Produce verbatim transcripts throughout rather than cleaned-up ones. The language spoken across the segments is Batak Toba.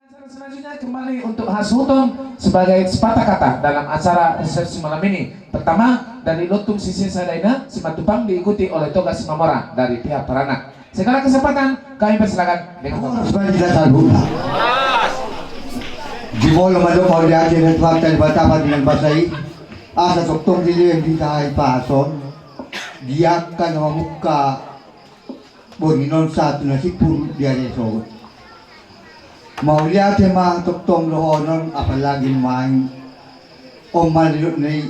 Acara selanjutnya kembali untuk hasuhuton sebagai sepatah kata dalam acara resepsi malam ini. Pertama, dari Lontung Sisesa Daina, Simatupang, diikuti oleh Toga Simamora dari pihak Paranak. Segala kesempatan, kami persilakan dengan hormat. Horas ma di hita saluhutna. Jumolo ma dohot mauliate tu Tuhanta Debata pardenggan basa i, asa tongtong dilehon hita hahipason di angka na mamungka borngin on sahat tu na simpur di ari na sogot. Mauliate ma tongtong dohonon, apalagi nuaeng on ma didok ni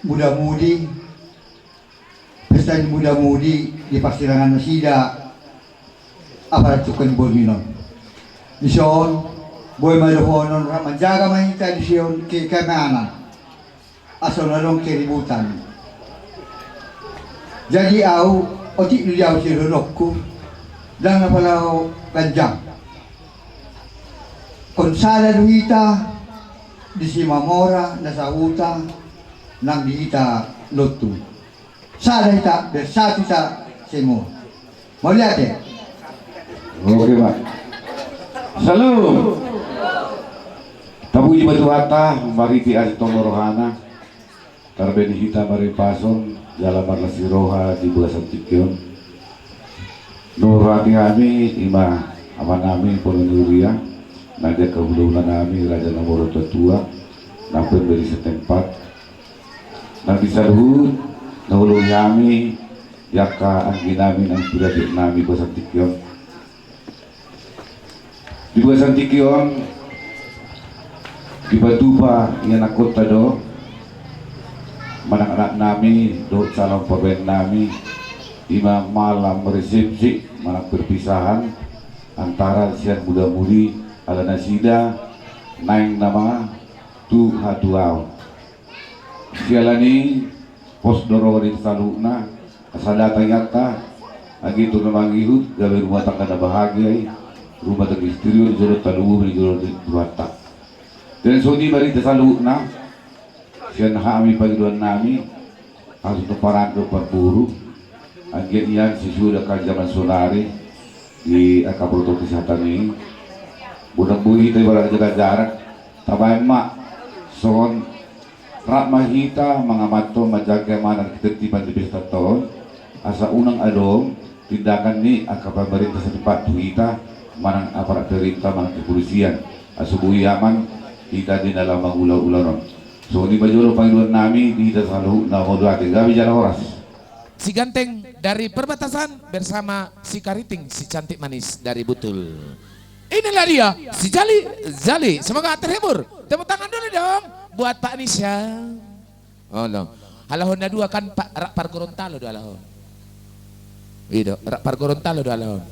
muda-mudi, pesta ni muda-mudi di parsirangan nasida aparat tungka ni borngin on. Dison, boi ma dohonon, rap manjaga ma hita dison ke-, keamanan. Asa unang adong keributan. Jadi au, otik do di au sidodokku, ndang na pala au ganjang. Ingkon sada do hita di Simamora na sahuta nang di hita Lontung. Sada hita, bersatu hita semua. Mauliate. Oke, Pak. Salam. Tapuji ma Tuhanta, marhite asi tong rohana, tarbahen hita marhahipason jala marlas ni roha di bagasan tingki on. Na hurang hami, ima amanami Pono ni Huria, na di angka hulahula nami, raja na martua, na pemberisi tempat, nang di saluhut na hurang hami, di angka anggi nami nang piratik nami bagasan tingki on. Di bagasan tingki on, dipatupa ianakkonta do, manang anak nami dohot calon parbue nami, ima malam resepsi manang perpisahan antara sian muda-mudi, ala nasida naeng nama tu hatuaon. Siala ni i, pos do roha di hita saluhutna, asa datang i ate, asa tung na mangihut, gabe rumah tangga na bahagia i, rumah tangga istri on, jolo talubu ni jolo di Tuhanta. Dan songon i ma di hita saluhutna, sian hami pangidoan nami, asa tu paran do parboru, anggiat nian sesuai dengan zaman sonari di angka protokol kesehatan i. Molo boi hita ibarat jaga jarak, tabahen ma songon rap ma hita mangamanhon manjaga keamanan ketertiban di pesta on, asa unang adong tindakan ni angka pemerintah setempat tu hita, manang aparat pemerintah, manang kepolisian, asa boi aman hita di na laho mangula ulaon on. Songon i ma jolo pangidoan nami di hita saluhutna, mauliate, gabe jala horas. Si Ganteng dari Perbatasan bersama si Kariting, si cantik manis dari Butul. Inilah dia, si Jali, Jali. Semoga terhibur. Tepuk tangan dulu dong buat Pak Nisha. Olo. Alahon na dua kan, Pak, rap par Gorontalo do alahon. I do, rap par Gorontalo do alahon.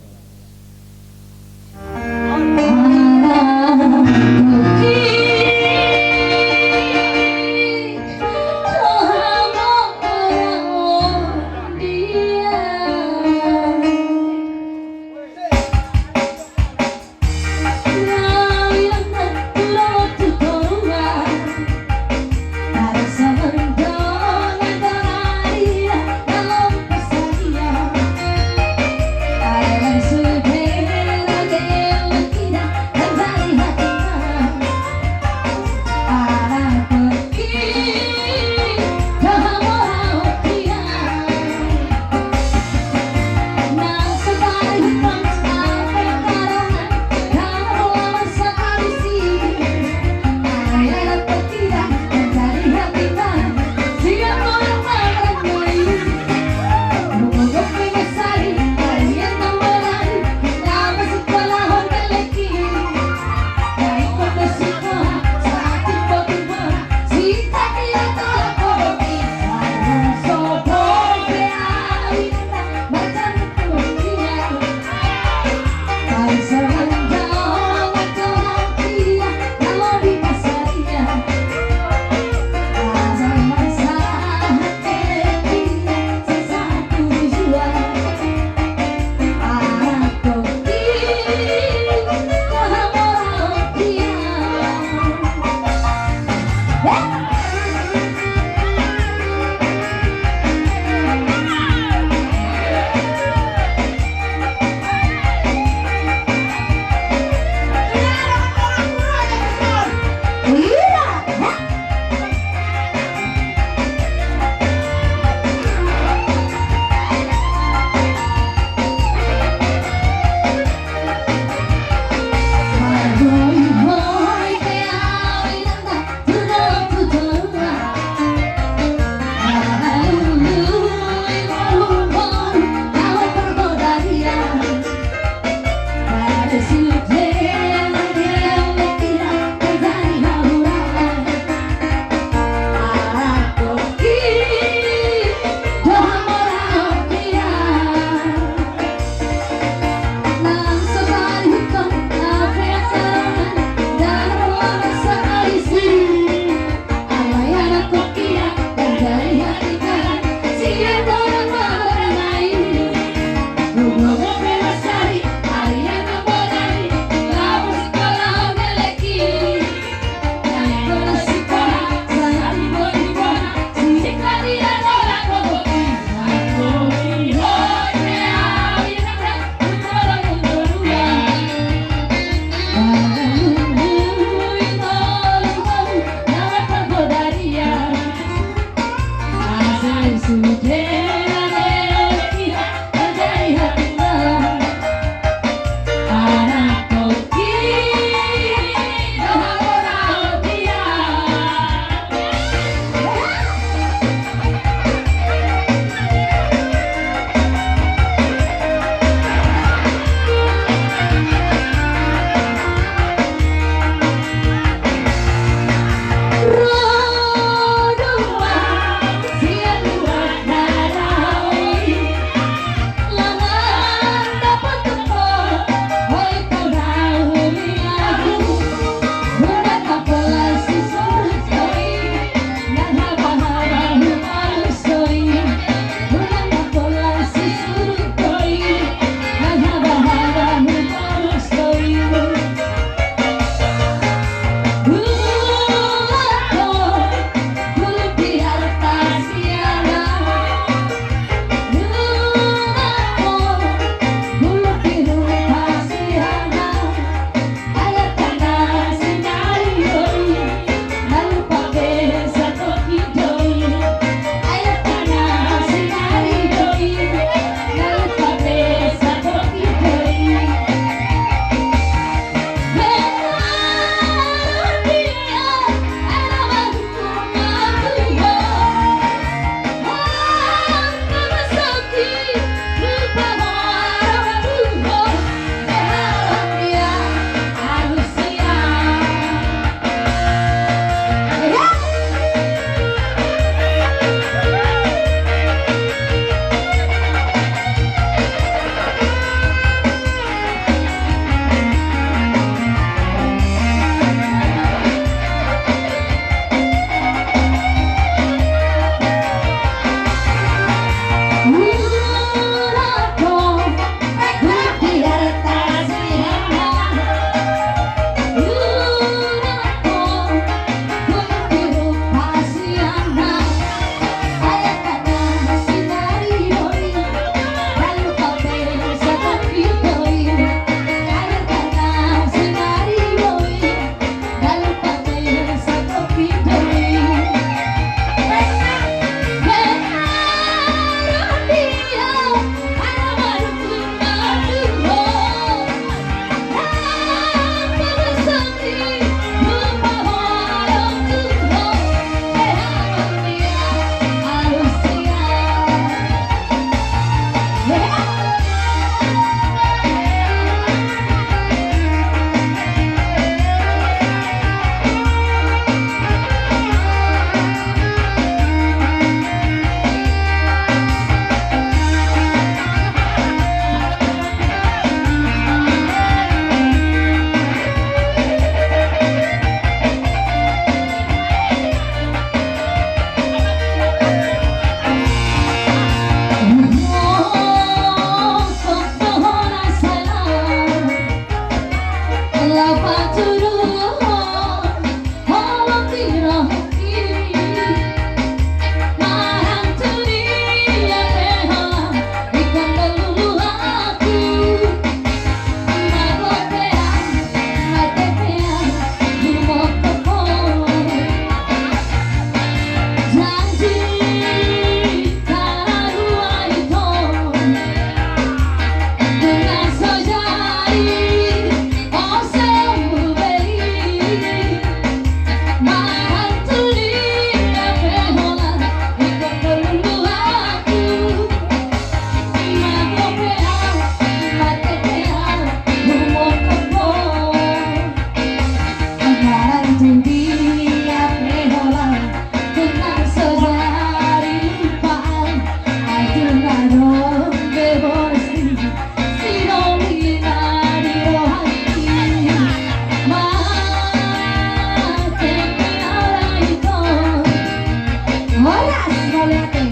Horas, mauliate.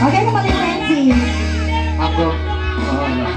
Oke, kembali ke pensi. Aku. Oh, iya.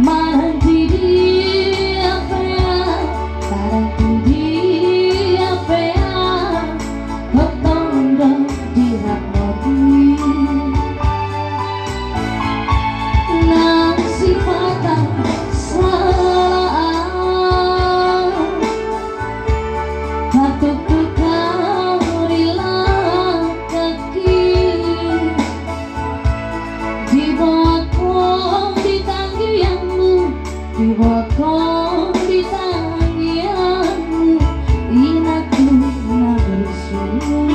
Manang di dia pe au, manang di dia pe au, tongtong do di rap nangkin. Nang sipata sala au, tatutu au di laklak i. Diboan ho di tangiangmu, diboan ho di tangiangmu, inangku na bersyukur.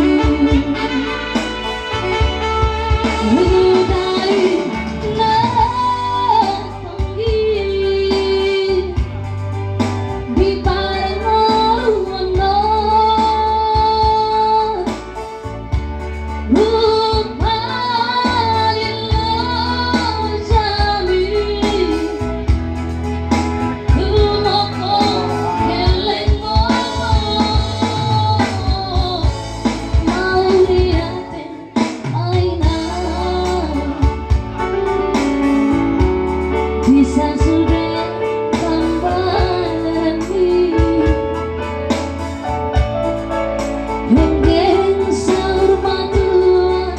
Hudari na tonggi di parngoluan on. Di sasude pambahenanmi. Denggan saur matua,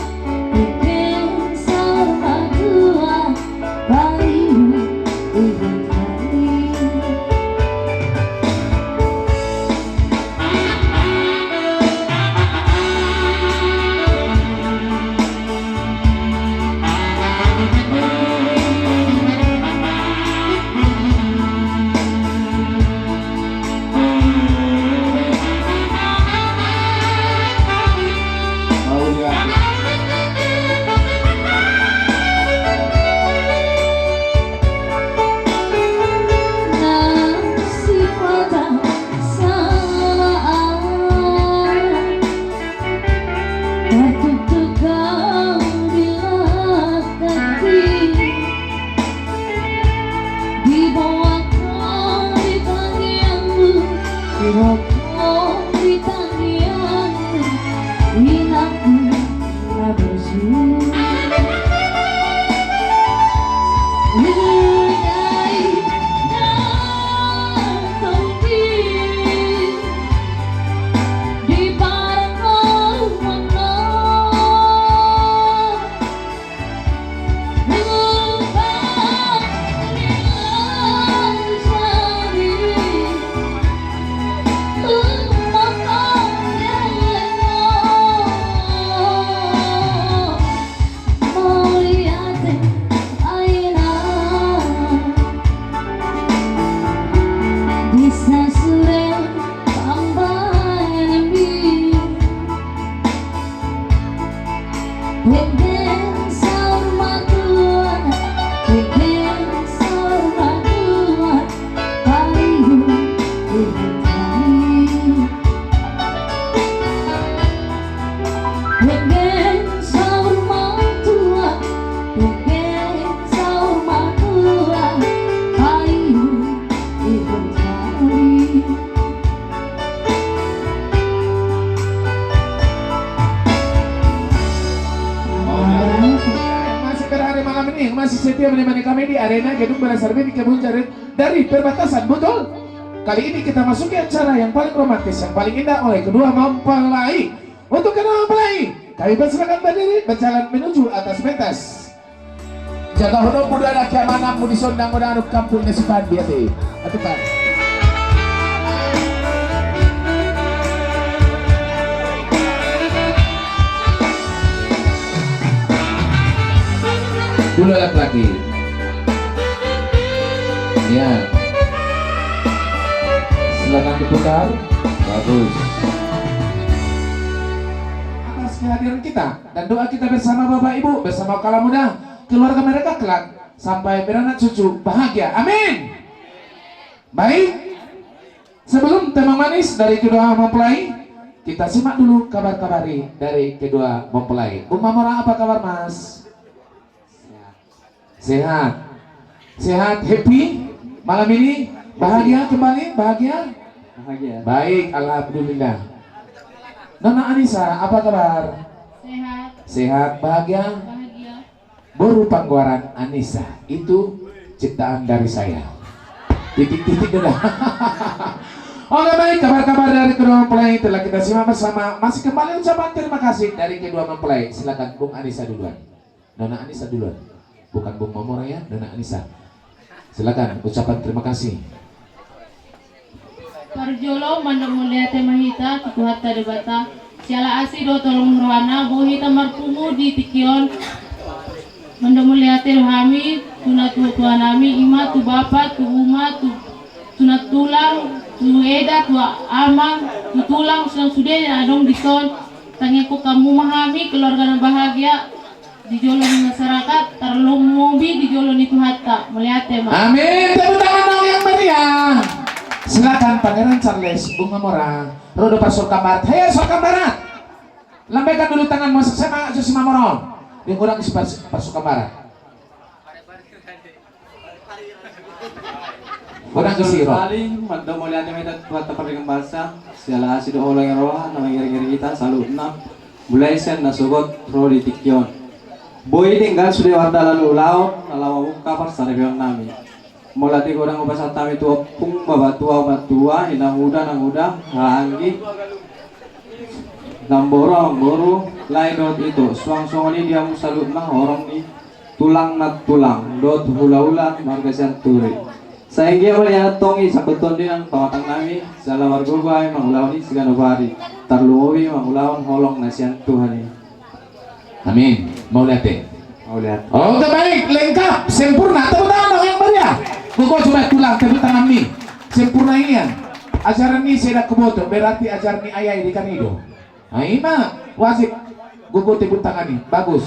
denggan saur matua, payu ibu tani. Tartuktuk au di laklak i. Diboan ho di tangiangmu, diboan ho di tangiangmu, inangku na bersyukur. Hudari na tonggi di parngoluan on. Mauliate, ai na di sasude pambahenanmi. Denggan saur matua, denggan saur matua, payu ibu tani. Denggan saur matua, denggan saur matua, payu ibu tani. Masih pada hari malam ini, masih setia menemani kami di arena Gedung Barasarubean di Kebun Jeruk dari Perbatasan, betul? Kali ini kita masuki acara yang paling romantis, yang paling indah oleh kedua mempelai. Untuk kedua mempelai, kami persilakan berdiri, berjalan menuju atas pentas. Jagahon hamu do keamananmu dison, nang unang kampung na sipandiat i. Atutan. Dua laki-laki. Ya. Silakan diputar. Bagus. Atas kehadiran kita dan doa kita bersama Bapak Ibu, bersama kala muda, keluarga mereka kelak sampai beranak cucu bahagia. Amin. Baik. Sebelum teh manis dari kedua mempelai, kita simak dulu kabar-kabari dari kedua mempelai. Bung Mamora, apa kabar, Mas? Sehat. Sehat, happy malam ini? Bahagia kembali? Bahagia? Bahagia. Baik, alhamdulillah. Nona Anissa, apa kabar? Sehat. Sehat, bahagia? Bahagia. Boru panggoaran Anissa, itu ciptaan dari saya. Titik-titik dulu. Oke, baik, kabar-kabar dari kedua mempelai telah kita simak bersama. Masih kembali ucapan terima kasih dari kedua mempelai. Silakan, Bung Anissa duluan. Nona Anissa duluan. Bukan Bung Mamora ya, Nona Anissa. Silakan, ucapan terima kasih. Parjolo mandok mauliate ma hita tu Tuhanta Debata. Siala asi dohot holong ni rohana, boi hita marpungu di tingki on. Mandok mauliate do hami tu natua-tua nami, ima tu bapa, tu uma, tu, tu nantulang, tu eda, tu amang, tu tulang, silang sude na adong dison. Tangiangkon hamu ma hami keluarga na bahagia di jolo ni masyarakat, tarlumobi di jolo ni Tuhanta. Mauliate ma. Amin. Tepuk tangan dong yang meriah. Silakan Pangeran Charles, Bung Mamora. Ro do Parsokam Barat. Hei, Sorkam Barat. Lambaikan dulu tanganmu, sama si Mamora on. Dia kurang si Pars-, Parsokam Barat. Godang disi, Ro. Paling mandok mauliate ma hita tu Tuhanta Pardenggan Basa, siala asi dohot holong ni roha na mangiring-iring hita saluhutna, mulai sian nasogot ro di tingki on. Boi denggan sude mardalan ulaon, na laho mamungka parsaripeon nami. Mauliate godang hupasahat hami tu ompung, bapatua, omaktua, inanguda, nanguda, haha anggi, namboru, amangboru, lae dohot ito, suang songon i di hamu saluhutna horong ni tulang nantulang dohot hulahula marga Sianturi. Sai anggiat ma nian antong isangkuthon di nang pamatang nami, jala margogo hami mangulahon i siganup ari, tarlumobi mangulahon holong na sian Tuhan i. Amin. Mauliate. Mauliate. Oke, baik, lengkap, sempurna. Tepuk tangan dong yang meriah. Gogo coba tulang, tepuk tangan ni. Sempurna i nian. Ajaran ni Sedan Kuboto, berarti ajaran ni ayah di kami do. Nah, ima wajib gogo tepuk tangan i. Bagus.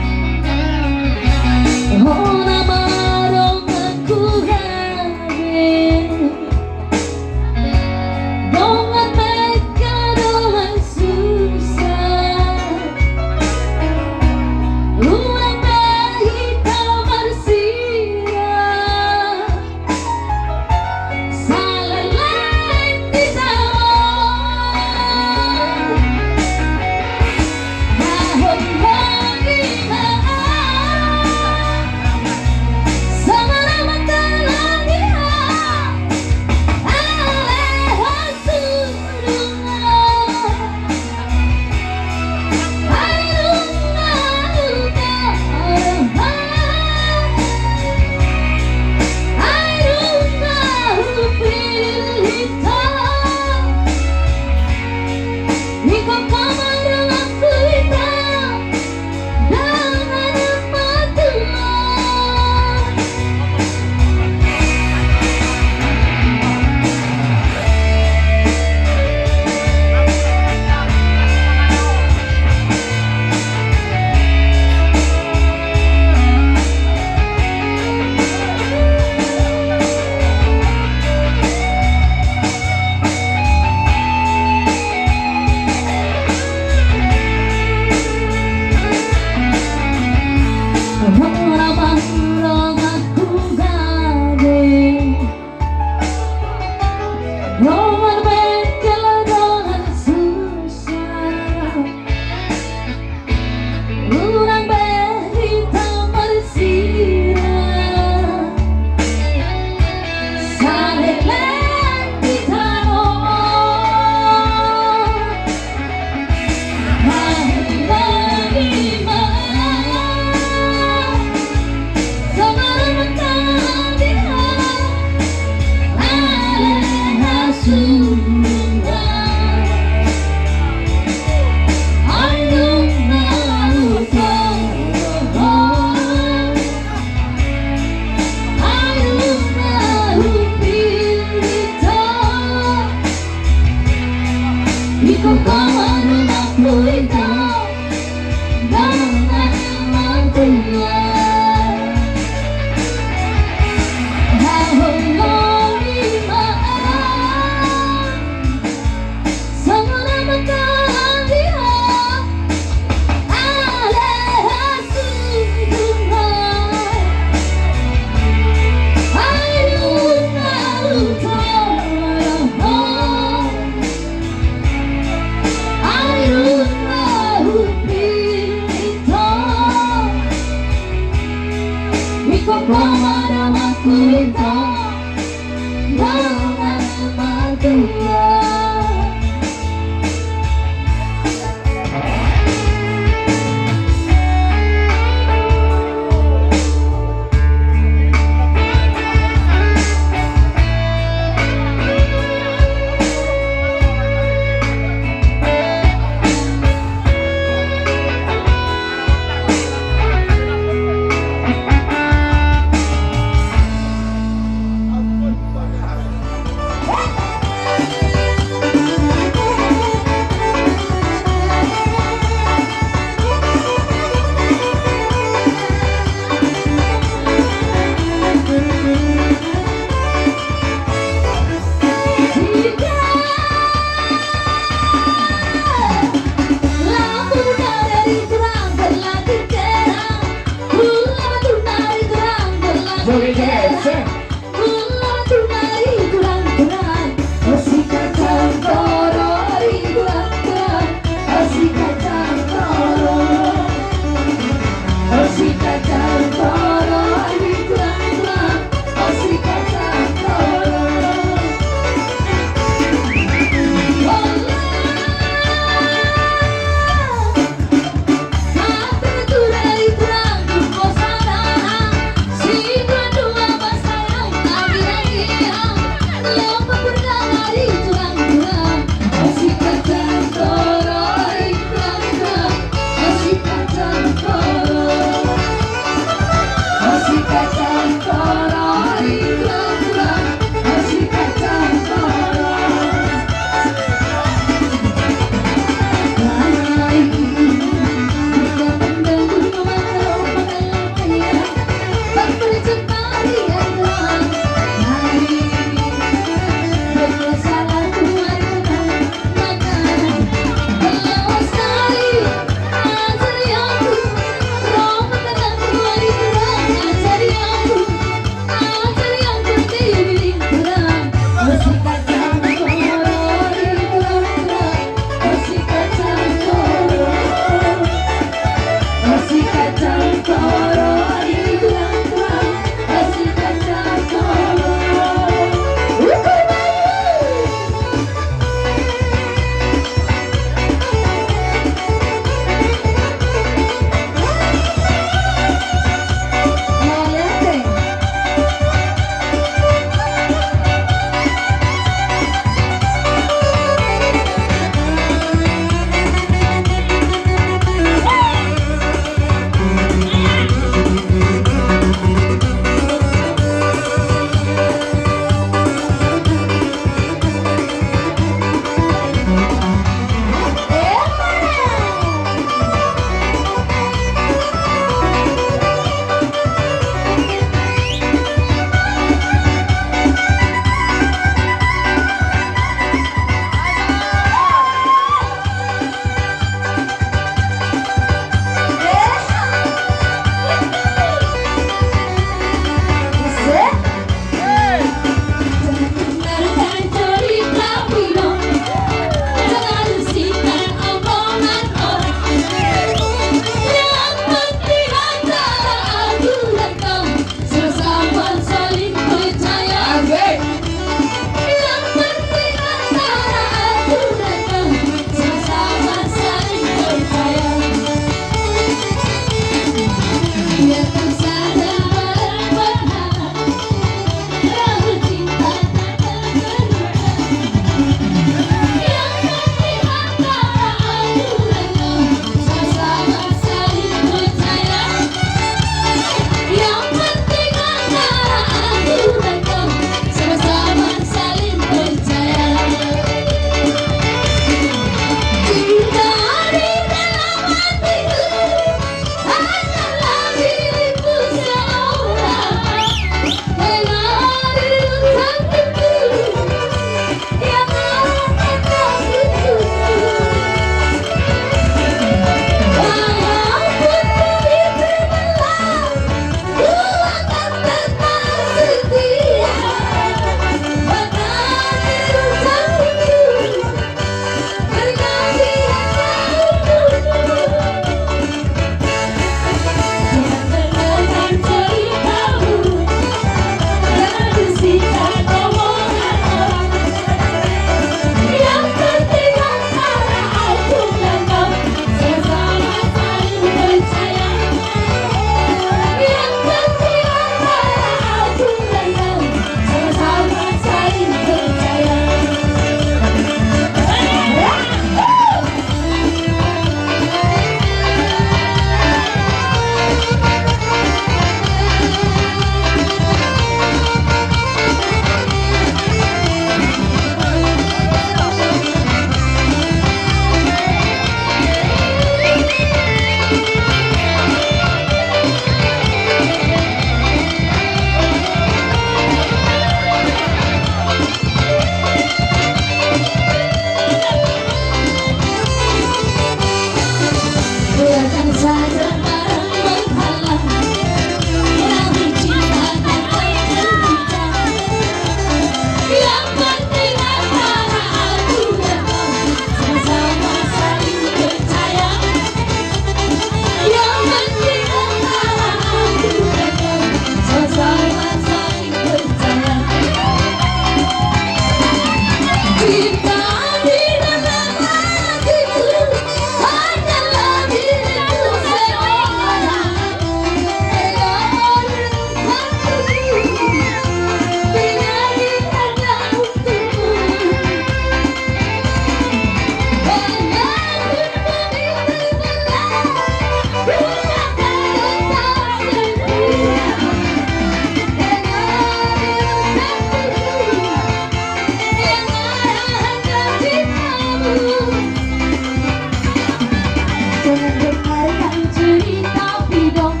Jangan dengarkan cerita bidong,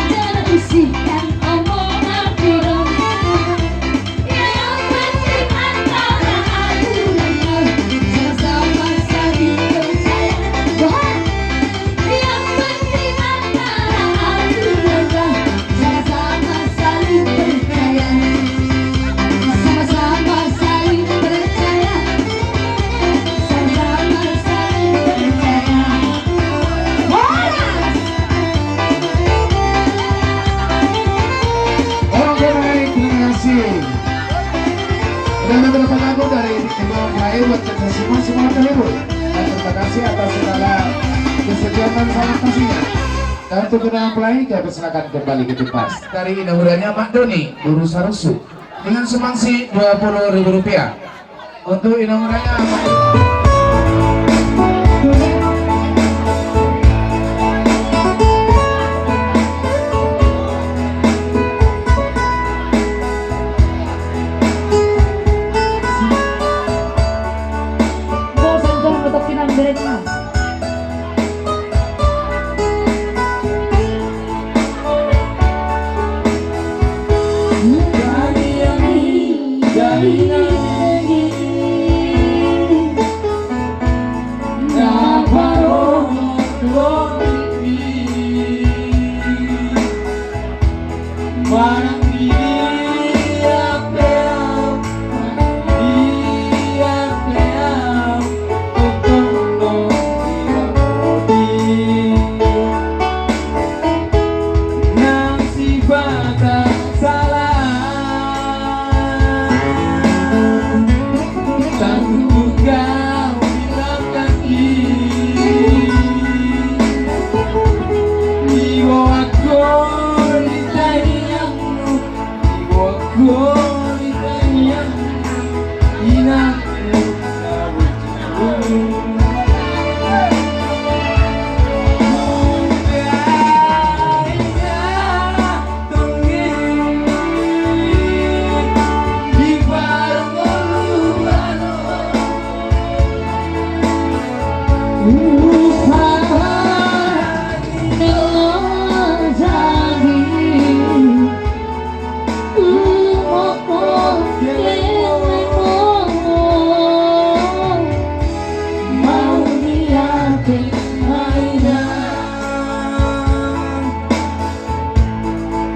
jangan usihkan omongan bidong. Yang penting antara aku dan kau sama-sama saling percaya. Wah. Yang penting antara aku dan kau sama-sama saling percaya. Sama-sama saling percaya. Sama-sama saling percaya. Horas. Oke, baik, terima kasih. Ada beberapa lagu dari Ibu Hairul buat kita semua, semua terhibur. Dan terima kasih atas segala kesediaan dan sangat kasihnya. Dan untuk kita yang mulai, kita persilakan kembali ke tempat. Dari inahuranya Mak Doni, Guru Sarusu. Dengan sumbangsi dua puluh ribu rupiah. Untuk inahuranya Mak Doni.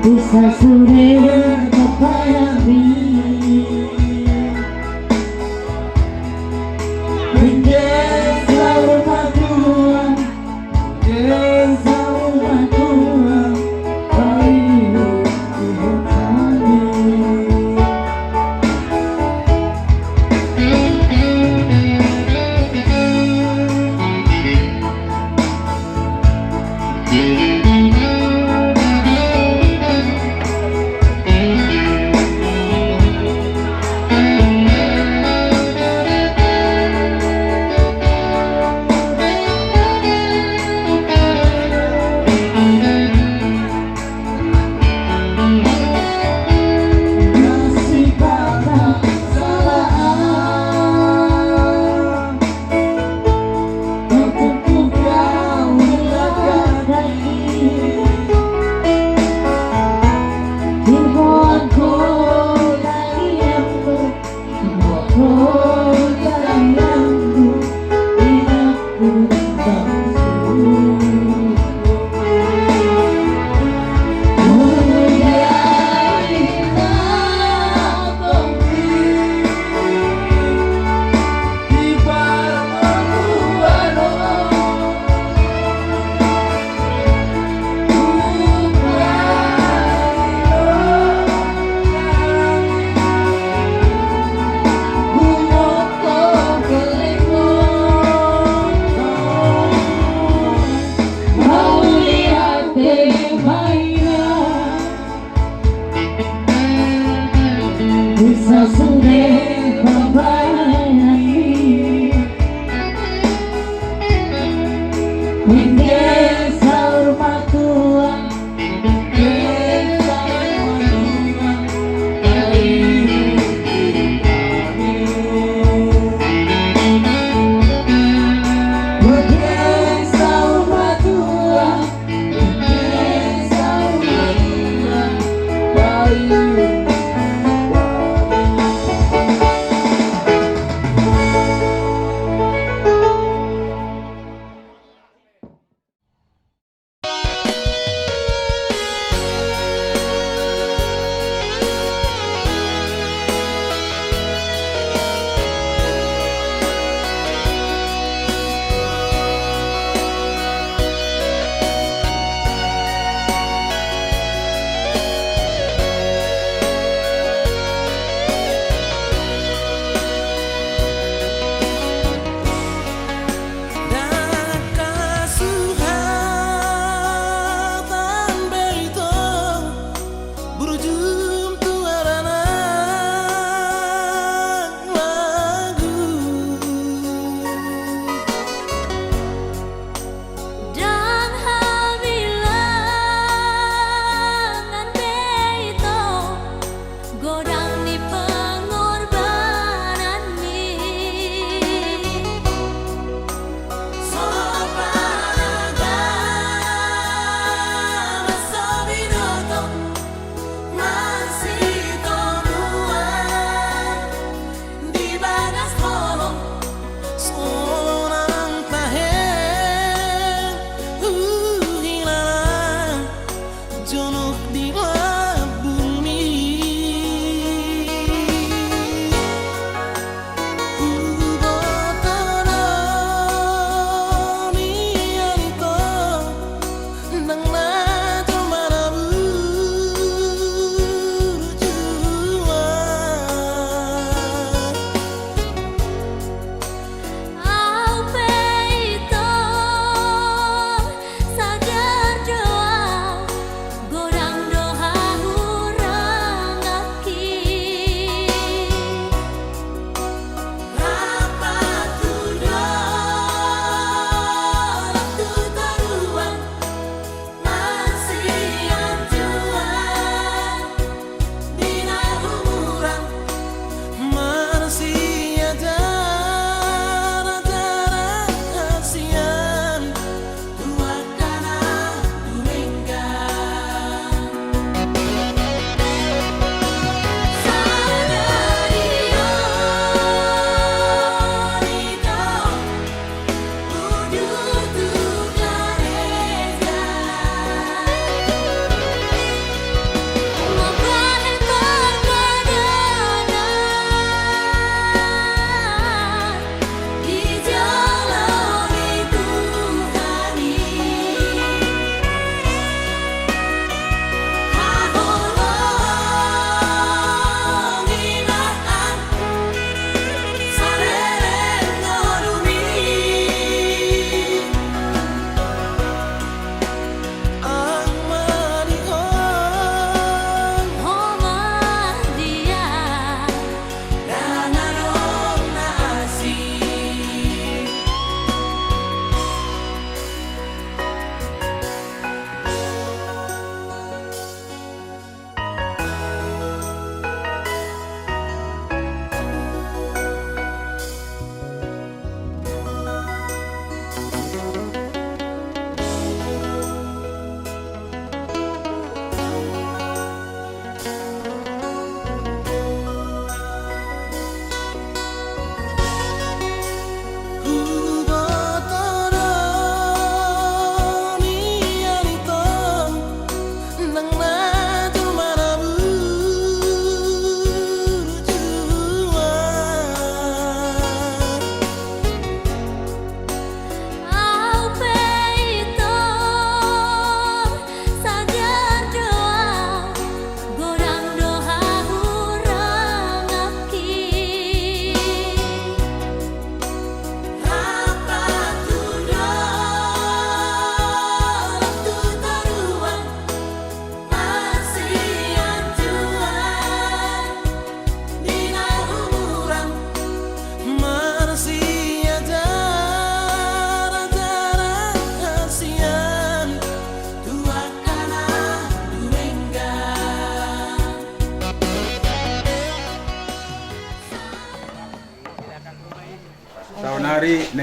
Bisa sude berpayami. Bingke selalu padu.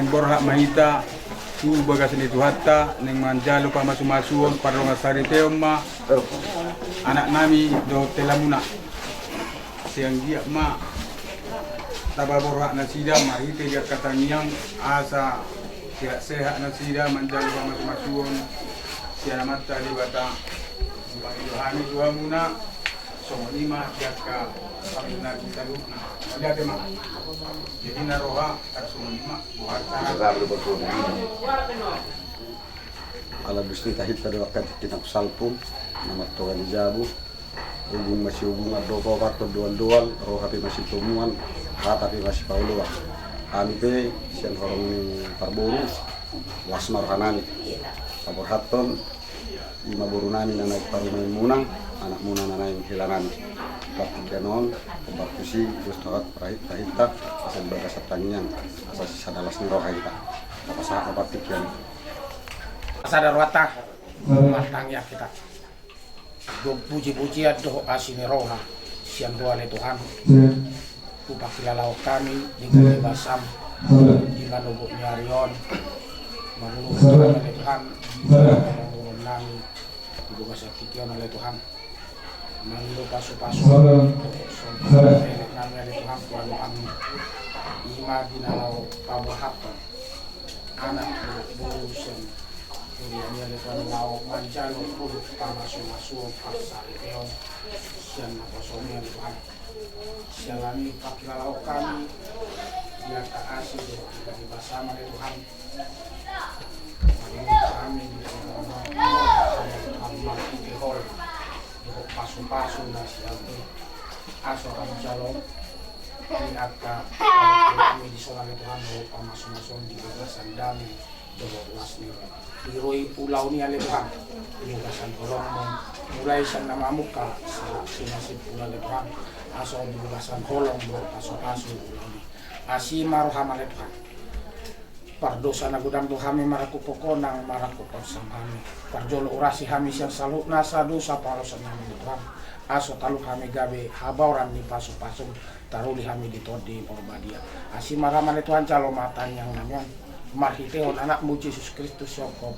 Borhat ma hita tu bagas ni Tuhanta, naeng manjalo pamasumasuon, pardongansaripeon ma anaknami dohot helamuna. Sai anggiat ma tapaborhat nasida marhite di angka tangiang, asa sehat-sehat nasida manjalo pamasumasuon sian Amanta Debata. Pangido hami tu hamuna, songon i ma di angka pangilaki saluhutna. Mauliate ma. Jadi na roha, tarsongon i ma buat. Ala bus ni tahitta do angka tingki na salpu, na martoga ni jabu. Ogung masiobungan dohot opat dohot doal-doal, roha pe masitomuan, hata pe masipaoloan. Hami pe sian horong ni parboru, las ma rohanami. Paborhathon ima borunami na naeng parumaenmuna, anakmuna na naeng helanami. Partingkian on, hombar tusi, dos dohot rahitta-hitta, asa di bagasan tangiang, asa sisada las ni roha hita. Tapasahat ma partingkian. Sada rohanta, martangiang hita. Puji-pujian dohot asi ni roha sian Ho ale Tuhan. Hupangkilalahon hami di bagasan di manogot ni ari on. Marlungun ale Tuhan di nami di bagasan tingki on ale Tuhan. Mangido pasu-pasu nami ale Tuhan, tu hami. Ima di na laho paborhathon anak dohot boru sian huria ni ale Tuhan, laho manjalo dohot pamasumasuon, parsaripeon sian naposomi ale Tuhan. Sian hami pangkilalahon hami di angka asi dohot di bagasan ale Tuhan. Mangido hami di bagasan ale Tuhan, marhite Ho dohot pasu-pasu na sian Ho, asa manjalo di angka hami dison ale Tuhan, dohot pamasumasuon di bagasan dame dohot las ni roha. Di ulaon i ale Tuhan, di bagasan holongmu, mulai sian na mamungka sahat tu na simpul ale Tuhan, asa di bagasan holong dohot pasu-pasu ulaon i. Asi ma roham ale Tuhan. Pardosa na godang do hami marangkup pongkonang, marangkup orsam hami. Parjolo urasi hami sian saluhut nasa dosa pardosa nami ale Tuhan. Asa talup hami gabe habaoran ni pasu-pasum, taruli hami di Tondi Porbadia. Asi ma roham ale Tuhan, jalo ma tangiang nami on. Marhitehon Anakmu Jesus Kristus, songkop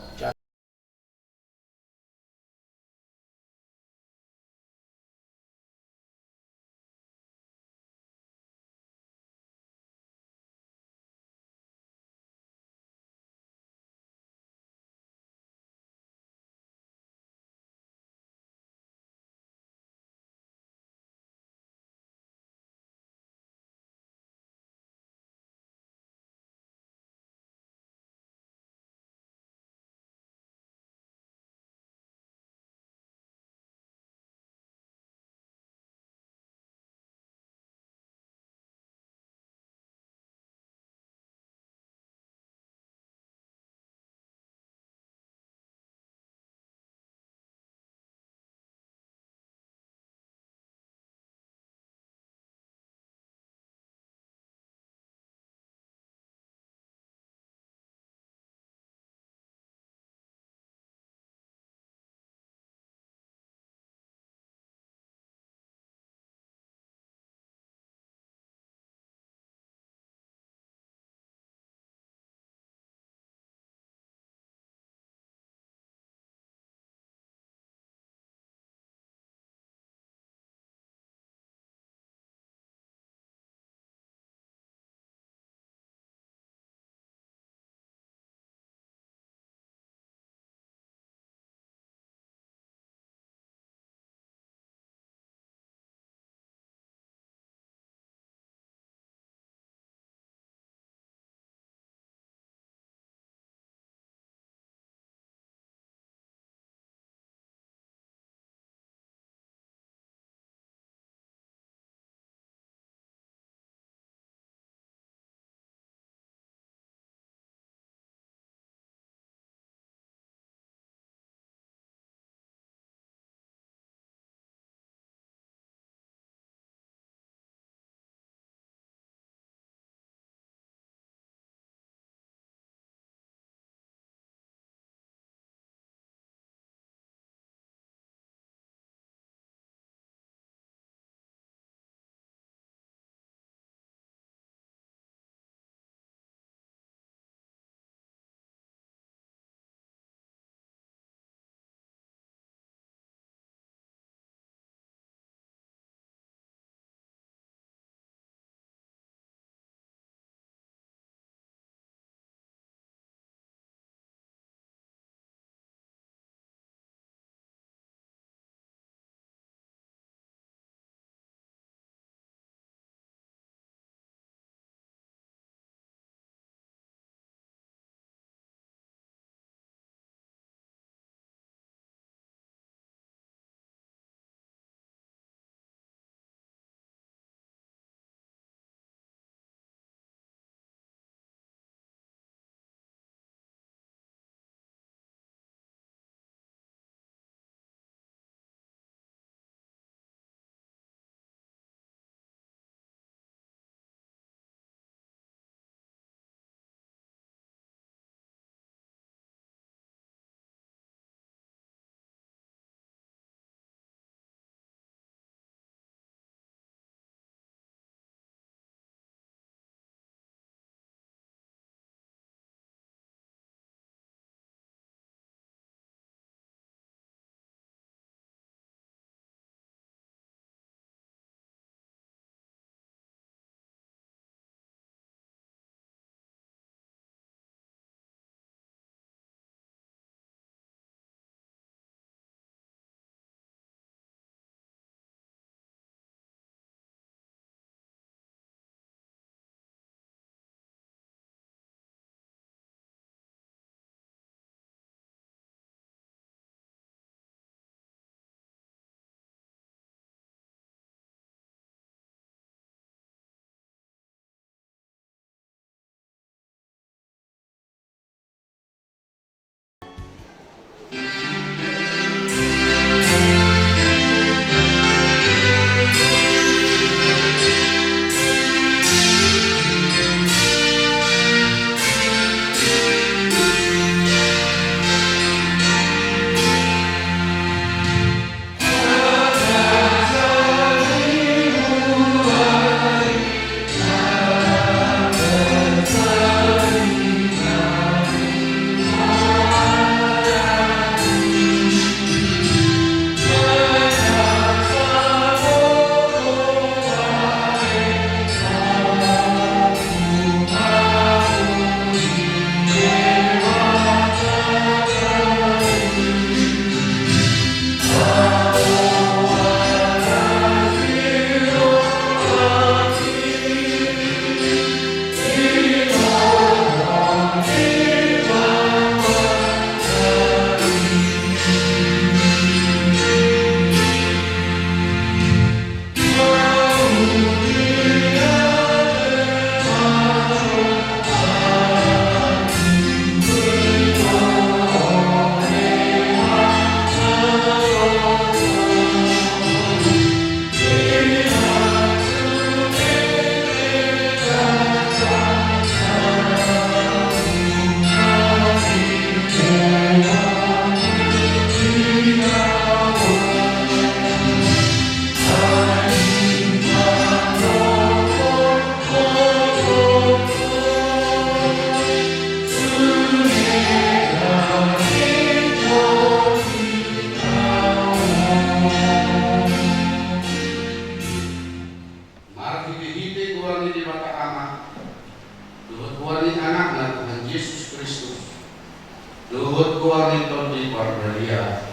Dohot goar ni Tondi Parbadia.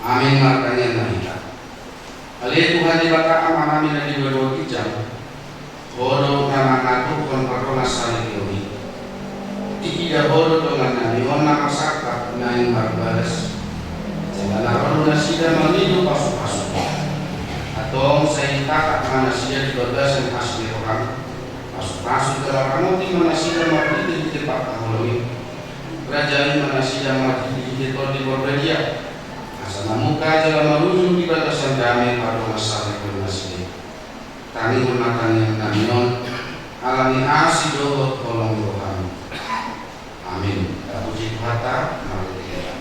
Amin. Martangiang ma hita. Ale Tuhan Debata Amanami na di banua ginjang, Ho do na mangaturhon pardongansaripeon i. Diida Ho do dongannami on na marsangkap naeng marbalas. Jala na ro do nasida mangido pasupasu. Antong sai itatap ma nasida di bagasan asi ni roham. Pasupasu jala ramoti ma nasida marhitehite pangkaholongan i. Rajai ma nasida marhitehite Tondi Parbadia, asa mamungka jala marujung di bagasan dame pardongansaripeon nasida i. Tangihon ma tangiangnami on, ala ni asi dohot holong ni roham. Amin. Tapuji Tuhanta, marhite hita.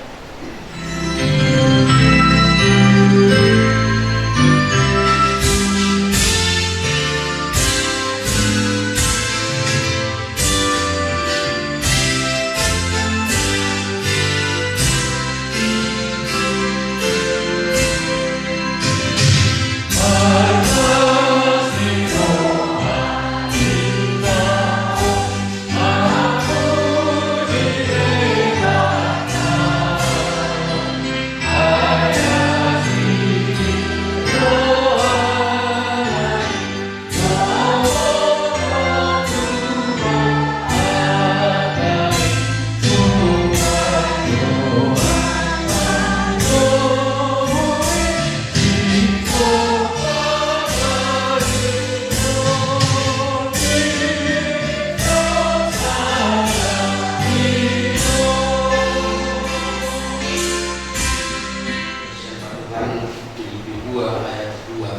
Filipi dua ayat dua.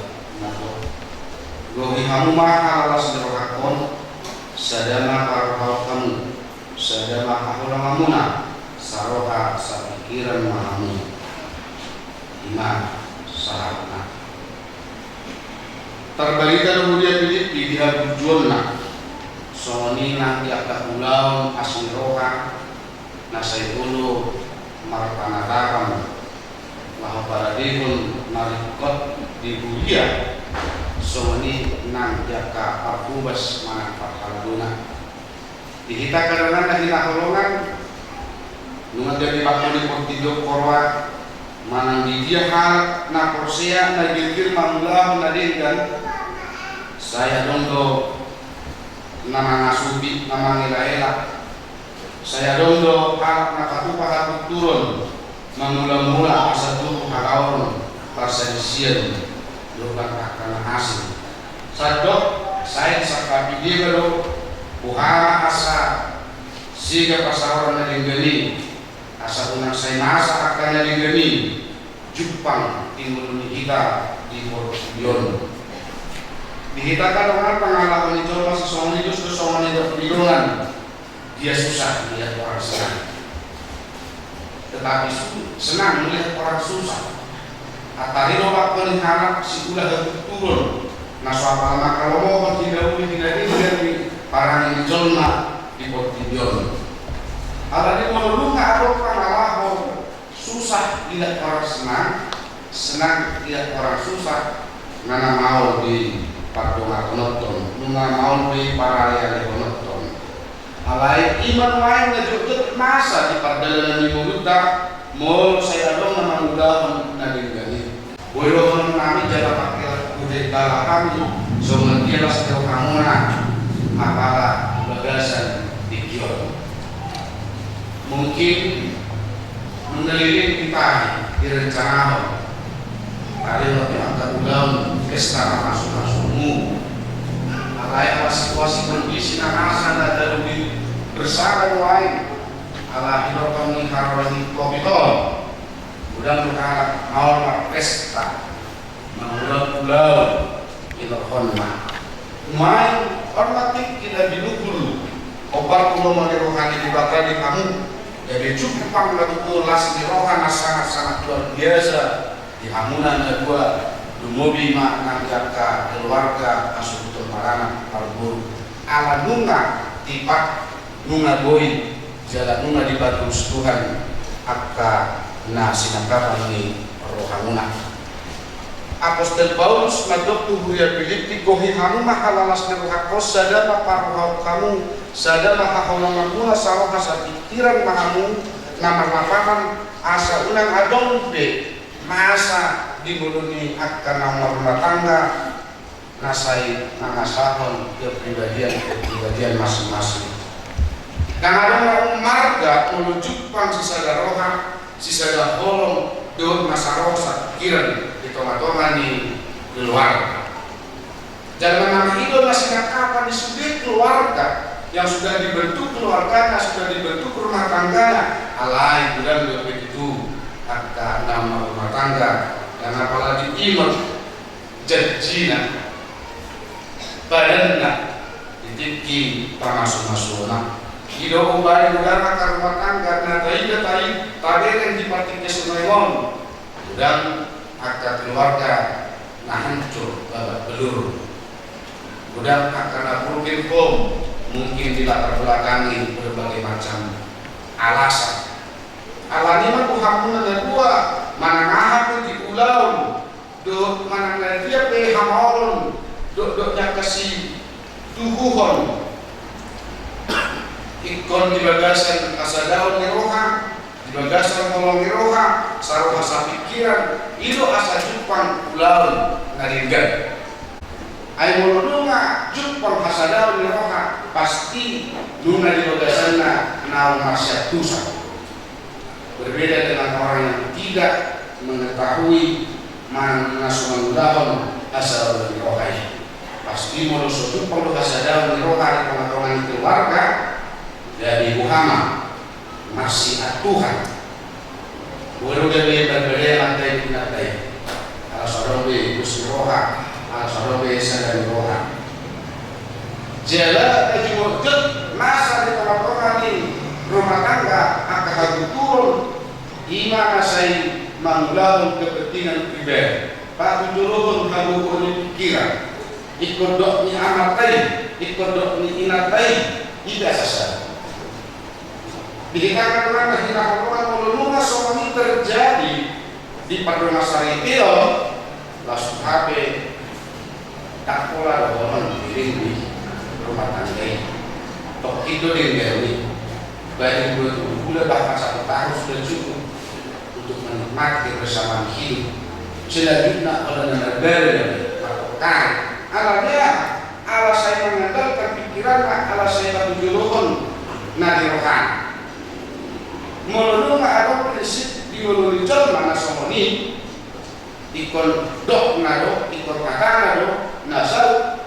Gohi hamu ma halalas ni rohangkon, sada ma parrohaon hamu, sada ma haholonganmuna, saroha sapingkiran ma hamu. I ma sahatna. Tarbarita do huria Filipi di haburjuonna, songon i nang di angka ulaon asi ni roha na sai olo marpanatapan laho paradehon na ringkot di huria, songon i nang di angka parhobas manang parhaladona. Di hita angka dongan na hinaholongan, nunga gabe bangko ni portibi on huroha, manang di dia halak na porsea na girgir mangulahon na denggan, sai adong do na mangasupi, na mangelaela. Sai adong do halak na patupa haturturon, mangulamula asa tubu halaon parsadisian dohot angka na asing. Sandok sai disangkapi deba do boha asa sega pasaoran na denggan i, asa unang sai masa angka na denggan i jumpang di ngolu ni hita di portibi on. Di hita angka dongan, pangalaho ni jolma sisongon i dos do songon nidok ni dongan: Dia susah melihat orang senang, tetapi su-, senang melihat orang susah. Antari do bangko ni halak siula haturturon na so apala mangkalomohon hinauli na denggan i parange ni jolma di portibi on. Alani molo nunga adong pangalaho susah lihat orang senang, senang lihat orang susah, nunga maol di pardonganhononton, nunga maol di paralealehononton. Alai i ma nuaeng na jotjot masa di pardalanan ni ngolunta, molo sai adong na mangulahon na denggan i. Boi dohononnami jala pangkelek hudebala hami songon dia las ni rohamuna apala bagasan tingki on. Mungkin nunga leleng hita direncanahon, taringot angka ulaon pesta pamasumasuonmu. Alai ala situasi kondisi na masa na talu di bersama nuaeng, ala hinorhon ni haroro ni covid on, godang do halak maol marpesta, mangulahon ulaon, hinorhonna. Nuaeng on ma tingki na binugul, hombar tu lomo ni roha ni Debata di hamu, gabe jumpang na tutu las ni roha na sangat-sangat luar biasa di hamuna na dua, lumobi ma nang di angka keluarga hasuhuton paranak parboru, ala nunga tipak, nunga boi, jala nunga dibagus Tuhan angka na sinangkapan ni rohamuna. Apostel Paulus mandok tu huria Pilippi, gohi hamu ma halalas ni rohangkon, sada ma parrohaon hamu, sada ma haholonganmuna, saroha sapingkiran ma hamu, na marlapahan, asa unang adong be masa di ngolu ni angka na marrumah tangga na sai mangasahon kepribadian-kepribadian masing-masing. Ndang adong na ummarga molo jumpang sisada roha, sisada holong, dohot na saroha sapingkiran di tonga-tonga ni keluarga. Jala manang i do na sinangkapan di sude keluarga yang sudah dibentuk keluargana, sudah dibentuk rumah tanggana, alai godang do pe tutu angka na marrumah tangga, yang apalagi ingot janjina, badanna di tingki pamasu-masuonna. I do umbahen godang angka rumah tangga na taida, tai, tabereng di partingkian on, godang angka keluarga na hancur babak belur, godang angka na broken home, mungkin dilatar belakangi berbagai macam alasan. Alani i ma tu hamuna na dua, manang aha pe di ulaon, dohot manang na dia pe hamaolon, dohot dohot ni angka situhuhon, ingkon di bagasan hasadaon ni roha, di bagasan holong ni roha, saroha sapingkiran, i do asa jumpang ulaon na denggan. Ai molo nunga jumpang hasadaon ni roha, pasti nunga di bagasanna naung marsiantusan. Berbeda dengan orang yang tidak mengetahui manang na so mangulahon hasadaon ni roha i. Pasti molo so jumpang do hasadaon ni roha di tonga-tonga ni keluarga, gabe boha ma? Marsiantusan. Boi do gabe balbalean angka i di tonga i. Ala so adong be dos ni roha, ala so adong be sada ni roha. Jala na jumotjot masa di tonga-tonga ni rumah tangga angka haguturon, i ma na sai mangulahon kepentingan pribadi, patujolohon hagogoon ni pingkiran, ingkon dok ni amanta i, ingkon dok ni inanta i, i do asa sada. Di hita angka dongan na hinaholongan, molo nunga songon i terjadi di pardongan saripeon, laos tu hape ndang pola dohonon denggan i rumah tangga i. Tokkin do denggan i. Baru dua puluh bulan bahkan satu tahun sudah cukup untuk menikmati kebersamaan hidup. Selanjutnya, kalau nana bala, maka kau ala dia, ala sai mengandalkan pikiranna, ala sai patujolohon na di rohana. Molo nunga adong prinsip di ngolu ni jolma na songon i, ingkon dokna do, ingkon hatana do na saut,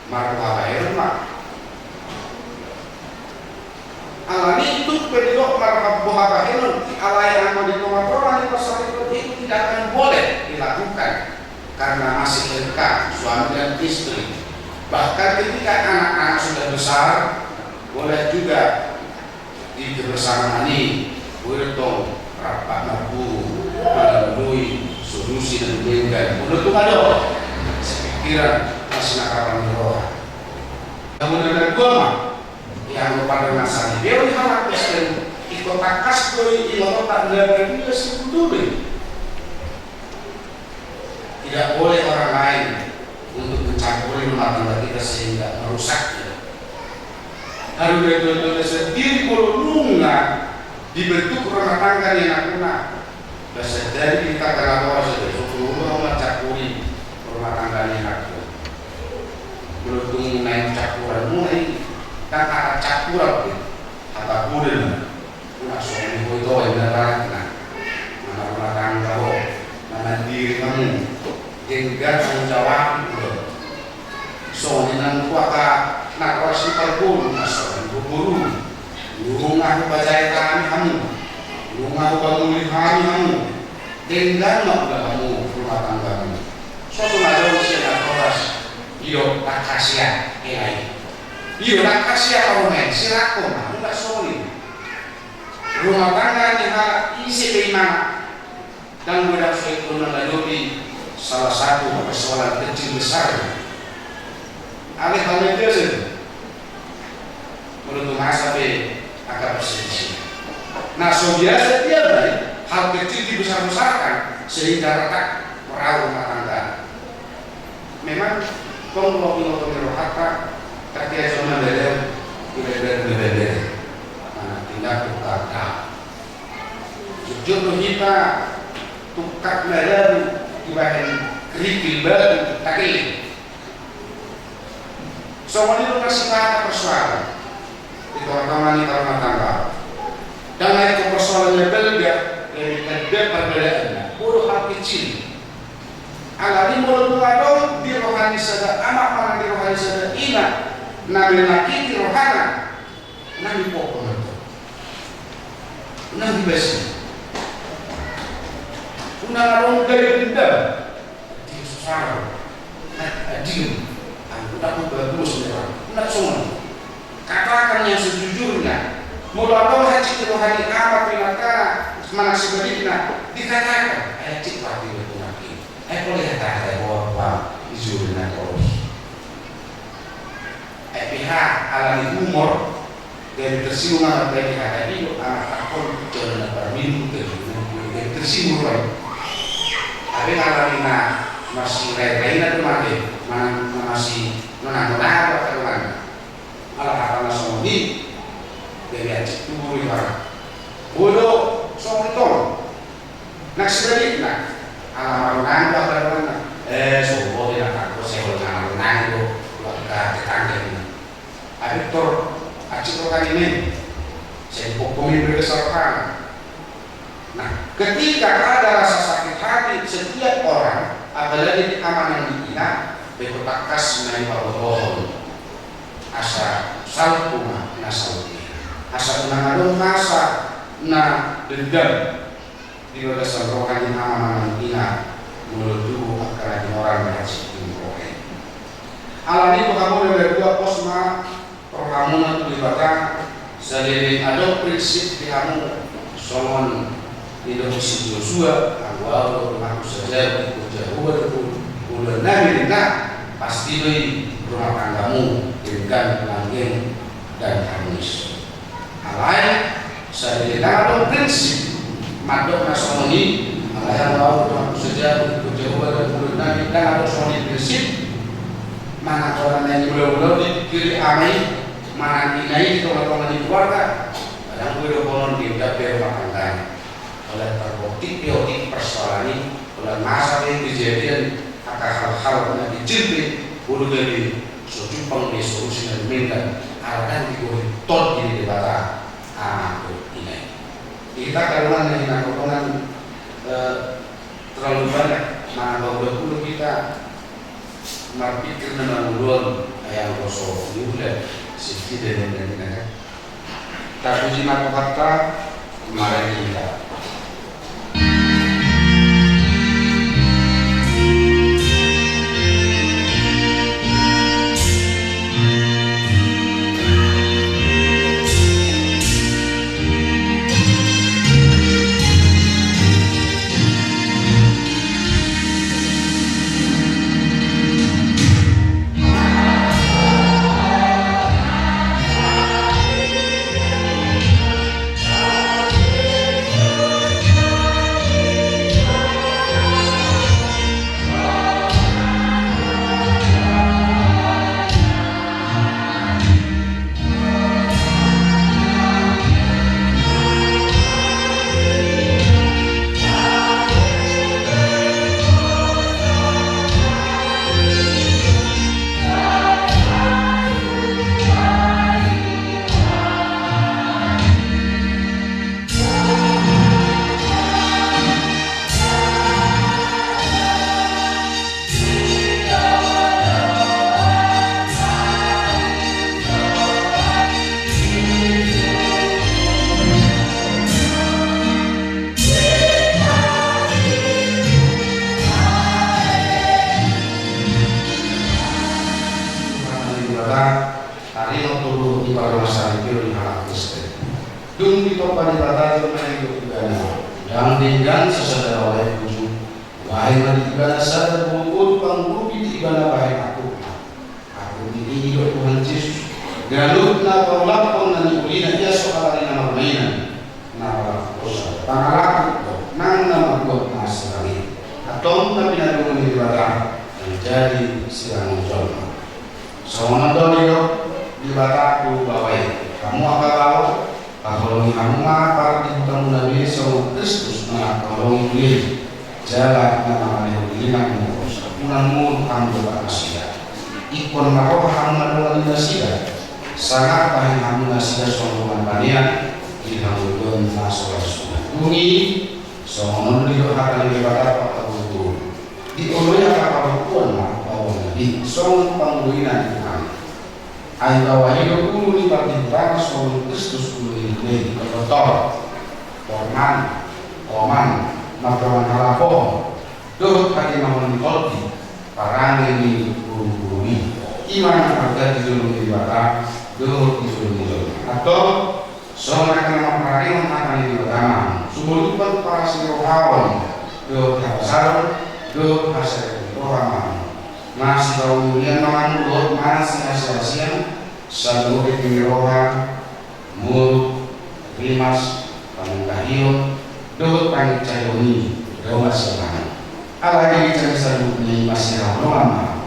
marboha bahenon ma. Alani i tung pe didok marboha bahenon, alai anggo di tonga-tonga ni parsaripeon itu tidak akan boleh dilakukan karena masih lengkap suami dan istri. Bahkan ketika anak-anak sudah besar, boleh juga di kebersamaan i, boi do tong rap marpuru, mangalului solusi na denggan. Molo tung adong sapikiran, na sinangkapan ni roha. Namun na dua ma, ia anggo pardongan saripeon di halak Kristen, ingkon tangkas do i, ingkon tangkas do i, na badia situtu do i. Tidak boleh orang lain untuk mencampuri rumah tangga kita sehingga merusaknya. Harus betul-betul sendiri, molo nunga dibentuk rumah tangga ni anakmuna. Bisa jadi di tangga na horas i, so porlu do hamu mancampuri rumah tangga ni anakmuna. Molo tung naeng campuranmuna i, ndang hata campuran pe, hata poda ma. Unang songon i ho, ito inna baratna. Manang rumah tangga ho, na mandiri hamu, denggan tanggung jawabmu do. Songon i nang tu angka na horas ni parboru, na songon i do boru. Nunga hupajae hami hamu, nunga hupamuli hami hamu, denggan ma ula hamu rumah tanggamu. So tung adong sian na horas, i do tangkas ia, hela i. I do tangkas ia, hamu ma i, sirangkon ma, unang songon i. Rumah tangga ni halak ise pe imana, ndang godang so ingkon mangadopi salah satu persoalan kecil besar. Alai hal na biasa do. Molo tung masa pe angka perselisihan, na so biasa dia do i, hal kecil dibesar-besarkan sehingga retak perahu rumah tangga. Memang tong do binoto ni rohanta, tapi aja na beda, beda, beda, beda. Mana tindak tu kata. Jujur tu hita, tukak na dabu dibahen kerikil batu tu takeleng. Songon i do na sipata persoalan di tonga-tonga ni rumah tangga. Ndang na ingkon persoalan na balga, jadi tanda perbedaanna. Bodo hal kecil. Alani molo tung adong di roha ni sada anak manang di roha ni sada ina na menyakiti rohana, na dipopo na to, na dibasi, unang adong gaya dendam. Dia susah. Nah, adil. Aku tak mau bagus merah. Nak songon. Katakan yang sejujurnya. Molo adong hansit di roha ni anak tu inanta, manang sebalikna, dikatakan. Ai hansit pati betul nanti. Ai boleh kata, ai boleh bang, jujur na kau. Ai pihak alani humor, jadi tersinggung anak tadi, kata dia, anak takon, jangan nak berminum ke, jadi tersinggung, Pak. Tapi alani na masih rai-rai na tu mate, mana masih nona-nona apa, kata mana? Ala hata na songon i, jadi hansit tu buru i, Pak. Bodo, songon i tong. Nang sebalikna, ala marunang do angka donganna. Eh, sopo di na takko, sehol na marunang do, angka tetangga ini. Abitur, acik roha ni men. Saya dipokkomi bergeser rohana. Nah, ketika ada rasa sakit hati setiap orang, apalagi di anak manang di ina, beko tangkas na dipabotohon. Asa salpu ma na salpu. Asa unang adong rasa na dendam. Di bagasan roha ni anak manang ina, molo tubu angka na tinoran na hansit di roha i. Alani i, hamu na dua, pos ma rohamuna tu Debata, saleleng adong prinsip di hamu, songon nidok ni si Josua, anggo ahu dohot umatku sajabu, ingkon Jahowa do huluan nami, ninna, pasti do i rumah tanggamu denggan, langgeng, dan harmonis. Alai, saleleng ndang adong prinsip mandok na songon i, alai anggo ahu dohot umatku sajabu, ingkon Jahowa do huluan nami, ndang adong songon i prinsip, manang holan na niula-ula dipikiri ama i manang ina i di tonga-tonga ni keluarga, kadang boi dohonon denggan be rumah tanggana. Holan tarbukti pe otik persoalan i, holan masa pe kejadian angka hal-hal na kecil pe, bodo gabe so jumpang be solusi na dumenggan, ala ndang digohi Tondi ni Debata anak dohot ina i. Di hita angka dongan na hinaholongan, eh, terlalu banyak manang bahula-hula hita marpikir na mangulon, ai anggo so niula, sitida ninna kan. Tapuji ma Tuhanta, marende hita. Taringot tu luhut ni parmasaripeon ni halak Kristen. Dung ditompa Debata jolma na didok Ibana, ndang denggan sasada laho lae puju, bahen ma di Ibana sada boru-boru pangurupi di Ibana bahen angkupna. Angkup ni i didok Tuhan Jesus, ganup na paulakhon na niulina i so halani na marmainan, na pangalakuhon do nang na mambuat na sirang i. Antong na pinadongan ni Debata, Jadi silang jolma. Songon on do didok Debata tu baoa i. Hamu angka bao, paholongi hamu ma pardihutamuna be songon Kristus na mangkaholongi dia i. Jala na mangalehon dirina mangurus. Unang muruk hamu dohot nasida. Ingkon marroha hamu mandongani nasida. Sangap bahen hamu nasida songon dongan panean di hangoluan na so ra suda. Dung i, songon on do didok hata ni Debata tu angka boruboru. Dioloi angka parompuan ma baoa na be songon pangoloina ni Tuhan. Ai baoa i do ulu ni pardihutana songon Kristus ulu ni leleng i. Tortor, torman, oman, mardongan halapohon, dohot hatimahon ni holki, parange ni boruboru i. I ma na arga di jolo ni Debata dohot di jolo ni jolma. Antong, songon angka na marparangehon hata ni Debata ma hamu, sumolupon parasirohaon dohot habasaron dohot hasalelepon roha ma hamu. Masipaulungian ma hamu dohot masiasiasian, saluhut ni roha, muruk, rimas, panungkahion, dohot panginsahon i, dao ma sian hamu. Alai di ginjang ni saluhutna i masihaholongan ma hamu.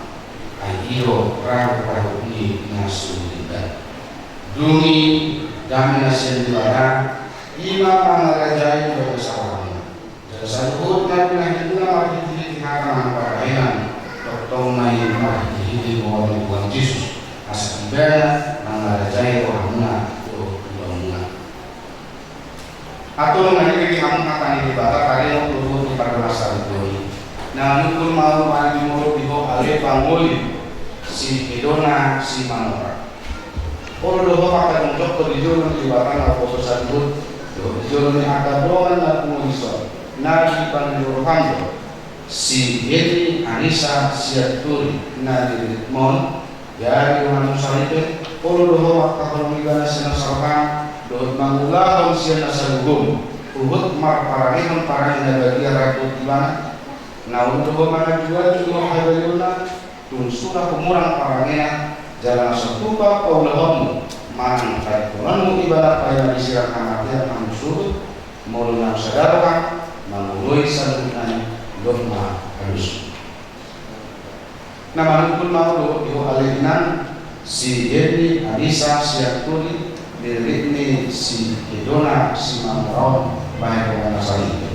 Ai i do raguraguna na so uli. Dung i, dame na sian Debata, i ma mangarajai dosa saroha. Jala saluhutna pinahirimuna marhitehite hata nang parbahenan, tongtong ma i marhitehite goar ni Tuhan Jesus, asa Ibana mangarajai rohamuna dohot ulaonmuna. Antong na nidok di hamu hata ni Debata taringot tu ruhut ni pardongansaripeon i. Na manungkun ma ahu, mari jumolo di ho ale pangoli, si Hedona Simamora. Olo do ho mangkajongjongkon di jolo ni Debata na umboto saluhut, dohot di jolo ni angka dongan na pungu dison, na dipangido roham do, si Heni Anissa Sianturi na nililitmon, jadi donganmu saripe. Olo do ho mangkaholongi ibana sian nasa roham, dohot mangulahon sian nasa gogo, huhut marparangehon parange na badia rap dohot ibana. Na olo do ho mangajuaju dohot habayonna, tung sula humurang parangena, jala na so tupa paulahonmu, manang tadingkononmu ibana paima di sirang hamatean hamu surut, molo naung sada roham mangoloi saluhutna i, dok ma alusmu. Na manungkun ma ahu dohot di ho ale inang, si Yeni Anissa Sianturi, nililitni si Hedona Simamora on, bahen dongan na saripe.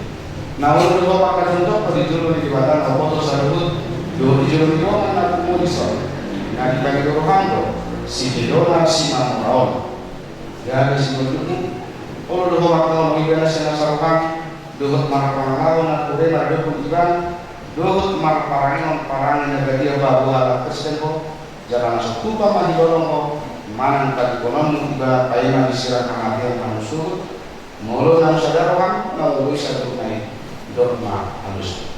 Na olo do ho mangkajongjongkon di jolo ni Debata na umboto saluhut, dohot di jolo ni dongan na pungu dison, na dipangido roham do, si Hedona Simamora on. Gabe singondukmu. Olo do ho mangkaholongi ibana sian nasa roham, dohot marpangalahon na ture maradophon ibana, dohot marparangehon parange na badia paboa halak Kristen ho, jala na so tupa ma hibolon ho, manang tadingkononmu ibana paima di sirang hamatean hamu surut, molo naung sada roham mangoloi saluhutna i, dok ma alusmu.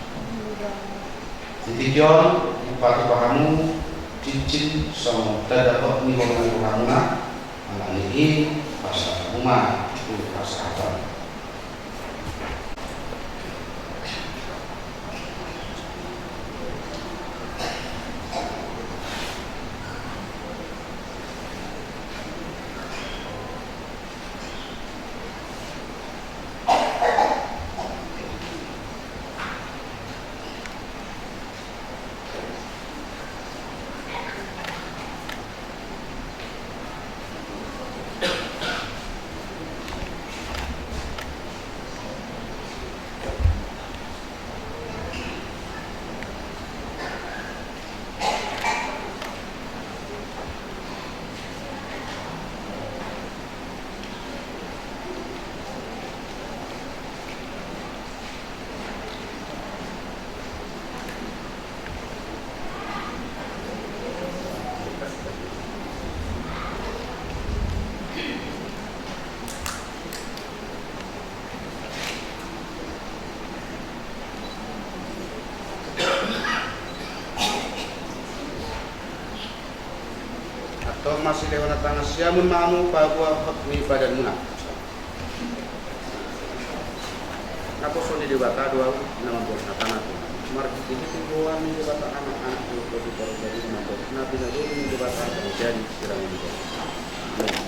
Di tingki on, dipatupa hamu cincin songon tanda hot ni holong ni rohamuna. Alani i, pasahat hamu ma tu pasahaton. Antong marsilehon tangan siamun ma hamu paboa hot ni badanmuna. Naposo ni Debata do ahu na mamboan hatana tu, marhitehite goar ni Debata Ama, Anak dohot Tondi Parbadia, na pinaboru ni Debata, na jadi sirangon ni Debata. Amen.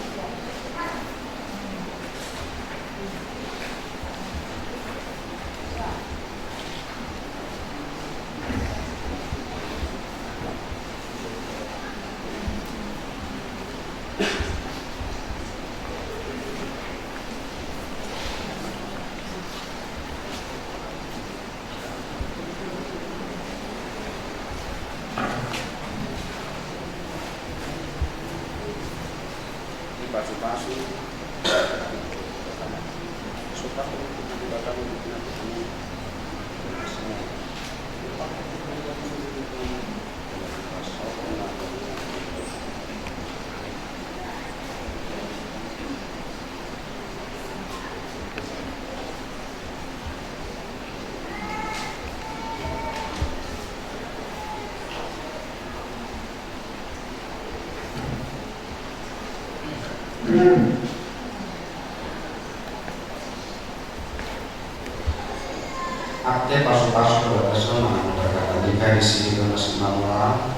Ate pasupasu tu bagasan na mangkatai hita di sini, na simamora.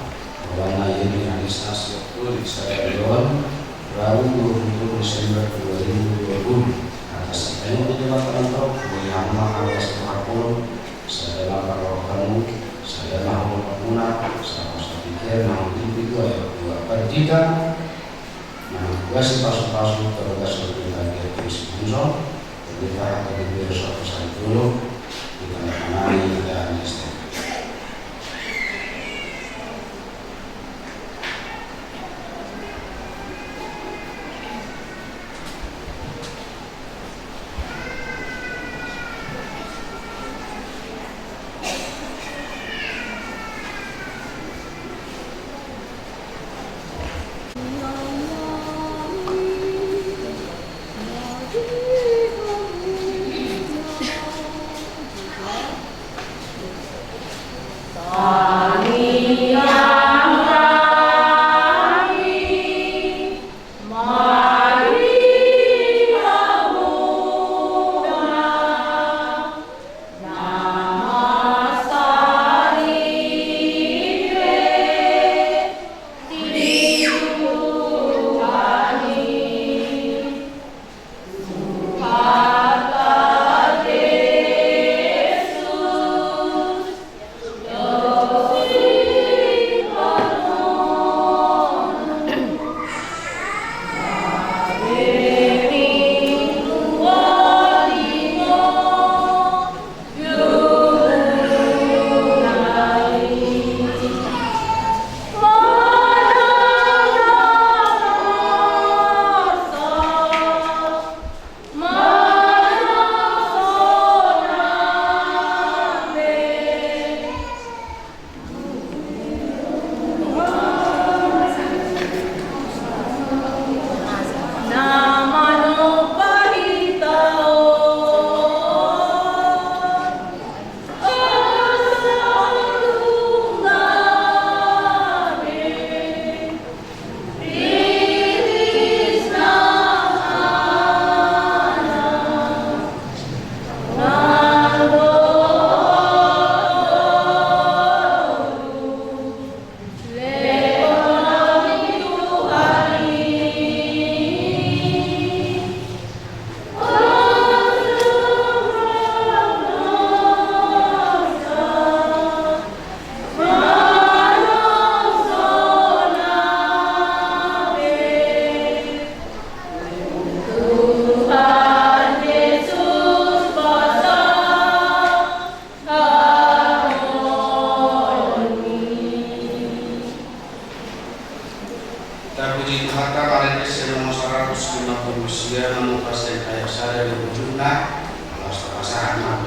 Holan na i, di hari Sabtu di sadari on, Rabu dua puluh tujuh Desember dua ribu dua puluh. Atas hita i, di Debata na tongtong, di hita ma halalas tu hapol, sada ma parrohamu, sada ma hula-hula, sada ma sapiker, na hurang di dua, ya, dua. Pandita na mangkuasi pasupasu tu bagasan di bagian Kristen. Pendeta H K B P Sosok Santolo, di tengah-tengah ini kita Kristen. Tapuji Tuhanta, marende sian nomor saratus lima pulu sia, nomor pas dan ayat sada di ujungna, alas tapasahat ma.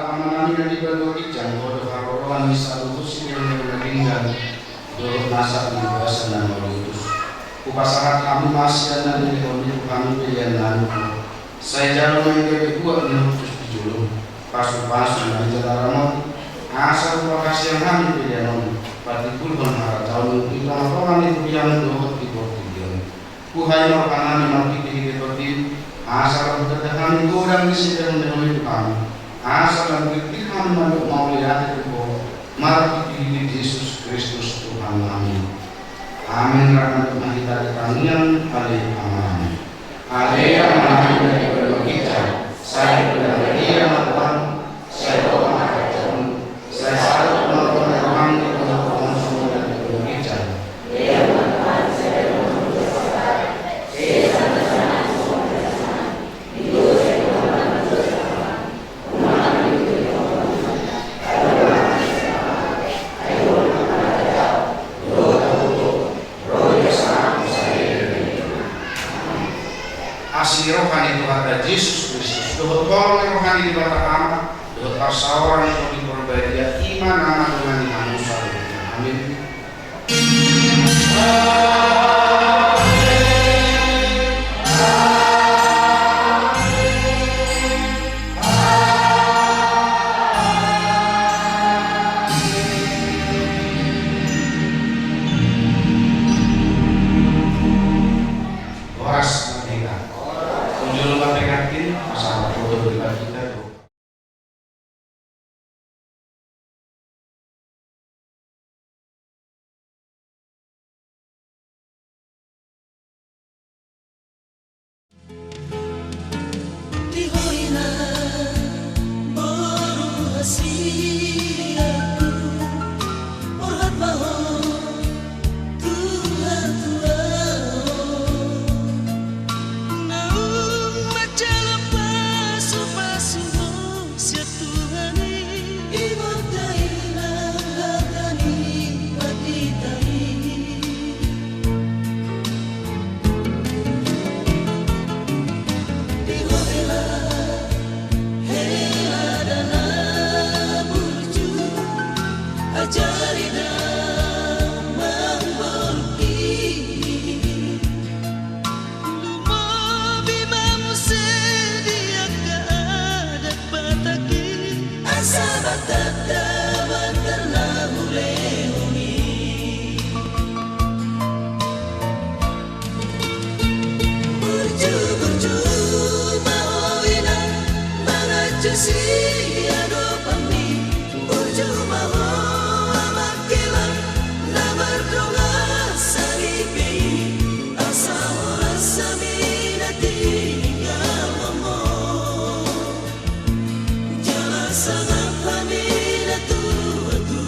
Amanami na di banua ginjang, Ho do haroroan ni saluhut silehonlehon na denggan dohot nasa ni basa na mauliutus. Hupasahat hami ma sian na nilehonmi tu hami pelean nami on. Sai jalo ma i gabe buat ni hushus di jolom, pasupasu na di jala ramoti, asa hupangasiang hami pelean on patimbulhon harajaon ni tongatonga ni huriaM dohot di portibi on. Huhai ma rohanami marhitehite tondim, asa lam hutanda hami godang ni silehonlehonmi tu hami, asa lam girgir hami mandok mauliate tu Ho, marhitehite Jesus Kristus Tuhannami. Amen. Rap mandok ma hita di tangiang Ale Amanami. Ale Amanami na di banua ginjang, sai godang ma rohaM, sai ro ma harajaonMu, sai saut ma rohaM di banua tonga songon na di banua ginjang. Asi ni roha ni Tuhanta Jesus Kristus, dohot holong ni roha ni Debata Ama, dohot parsaoran ni Tondi Porbadia, i ma na mandongani hamu saluhutna. Amin. Horas ma di hita. Jolo ma pengantin, asa marboto do hita tu Di ho inang boru hasianku, borhat ma ho tu hatuaon. Naung manjalo pasupasu ho sian Tuhan i. Ibot da inang hata ni pandita i. Di ho hela, hela da na burju, ajari damang borungki. Lumobi ma muse di angka adat Batak i, asa Batak da mantar na hulehon i. Burju, burju ma ho inang manganju siadopanmi. Burju ma ho amang hela na mardongan saripe i, asa horas hami na tininggalhon ho, jala sangap hami na tuatuamon.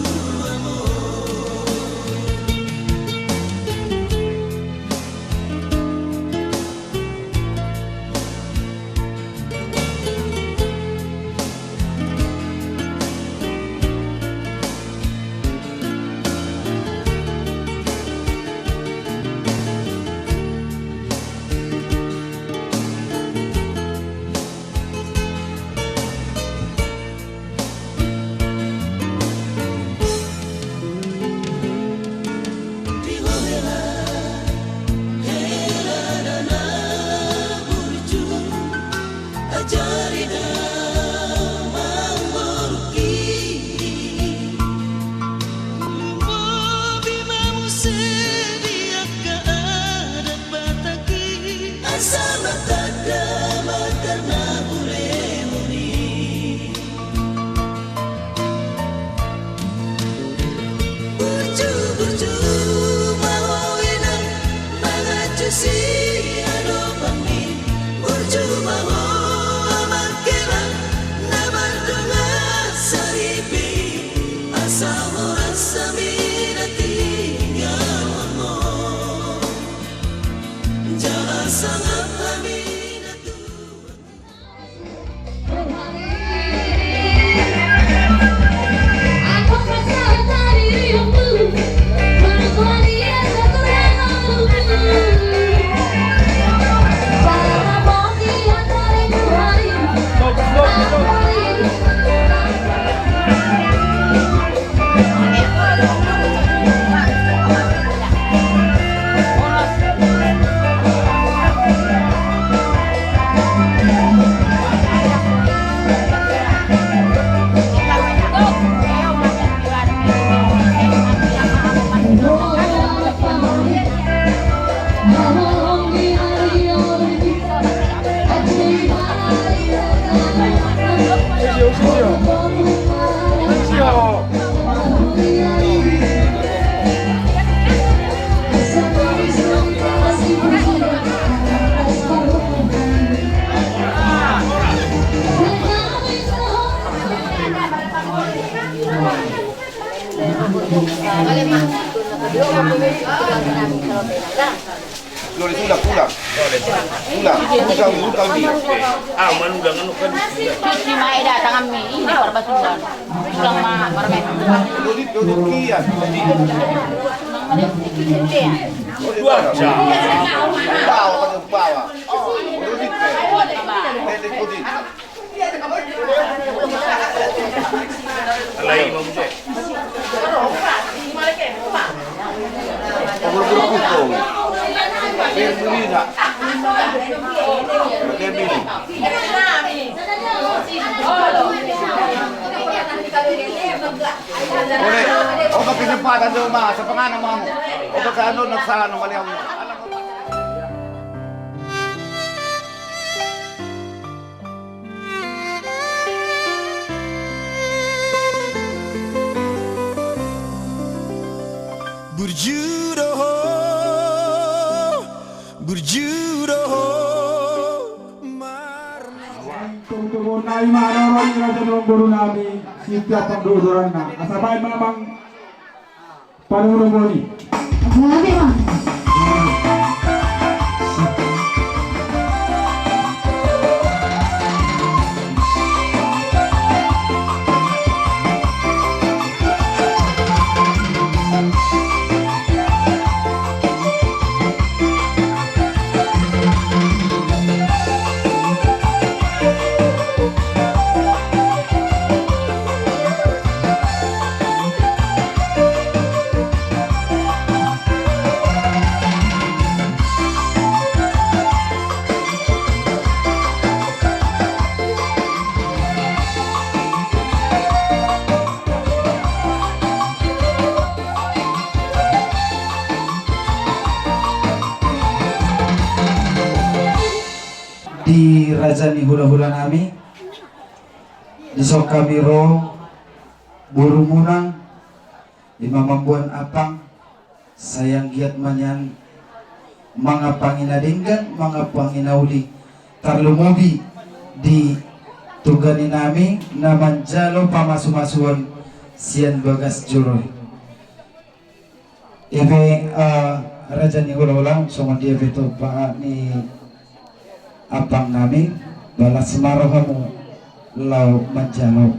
Lori, pulang, pulang. Pulang, pulang, pulang, di. Ah, manulang anu kan. Cuci ma eda tanganmi, ini parbasuan. Pulang ma, marmen. Lori, lori, kian. Dua jam. Bawa, bawa. Lori, lori. Oke, oke, kesempatan dulu, Mas. Sepenganan, Mas. Oke, anu, nak sana, maliang. Burju do ho, burju do ho, mar. Tunggu-tunggu nai maroro i raja ni boru nami, sitiap panggodoranna. Asa baen mamang. Panuhon boni. Oke, Bang. Di raja ni hula-hula nami, dison hami ro, borumuna, di mamamboan ampang, sai anggiat ma nian mangampangi na denggan, mangampangi na uli, tarlumobi di tugani nami na manjalo pamasu-masuon sian bagas joro i. Ipe, eh, raja ni hula-hula, songon dia pe tu paha ni ampang nami, balas ma rohamu laho manjalo.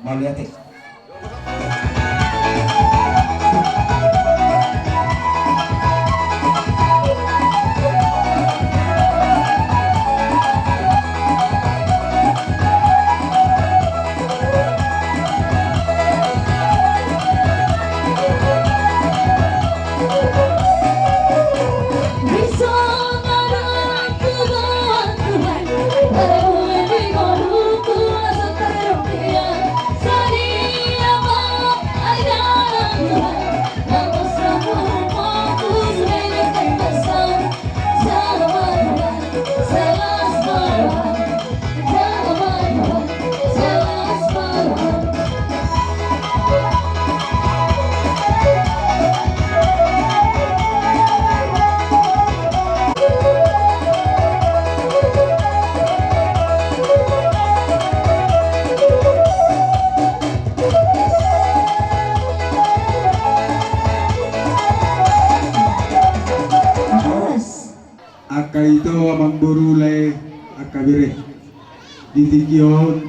Mauliate. Angka ito, amangboru, lae, angka bere. Di tingki on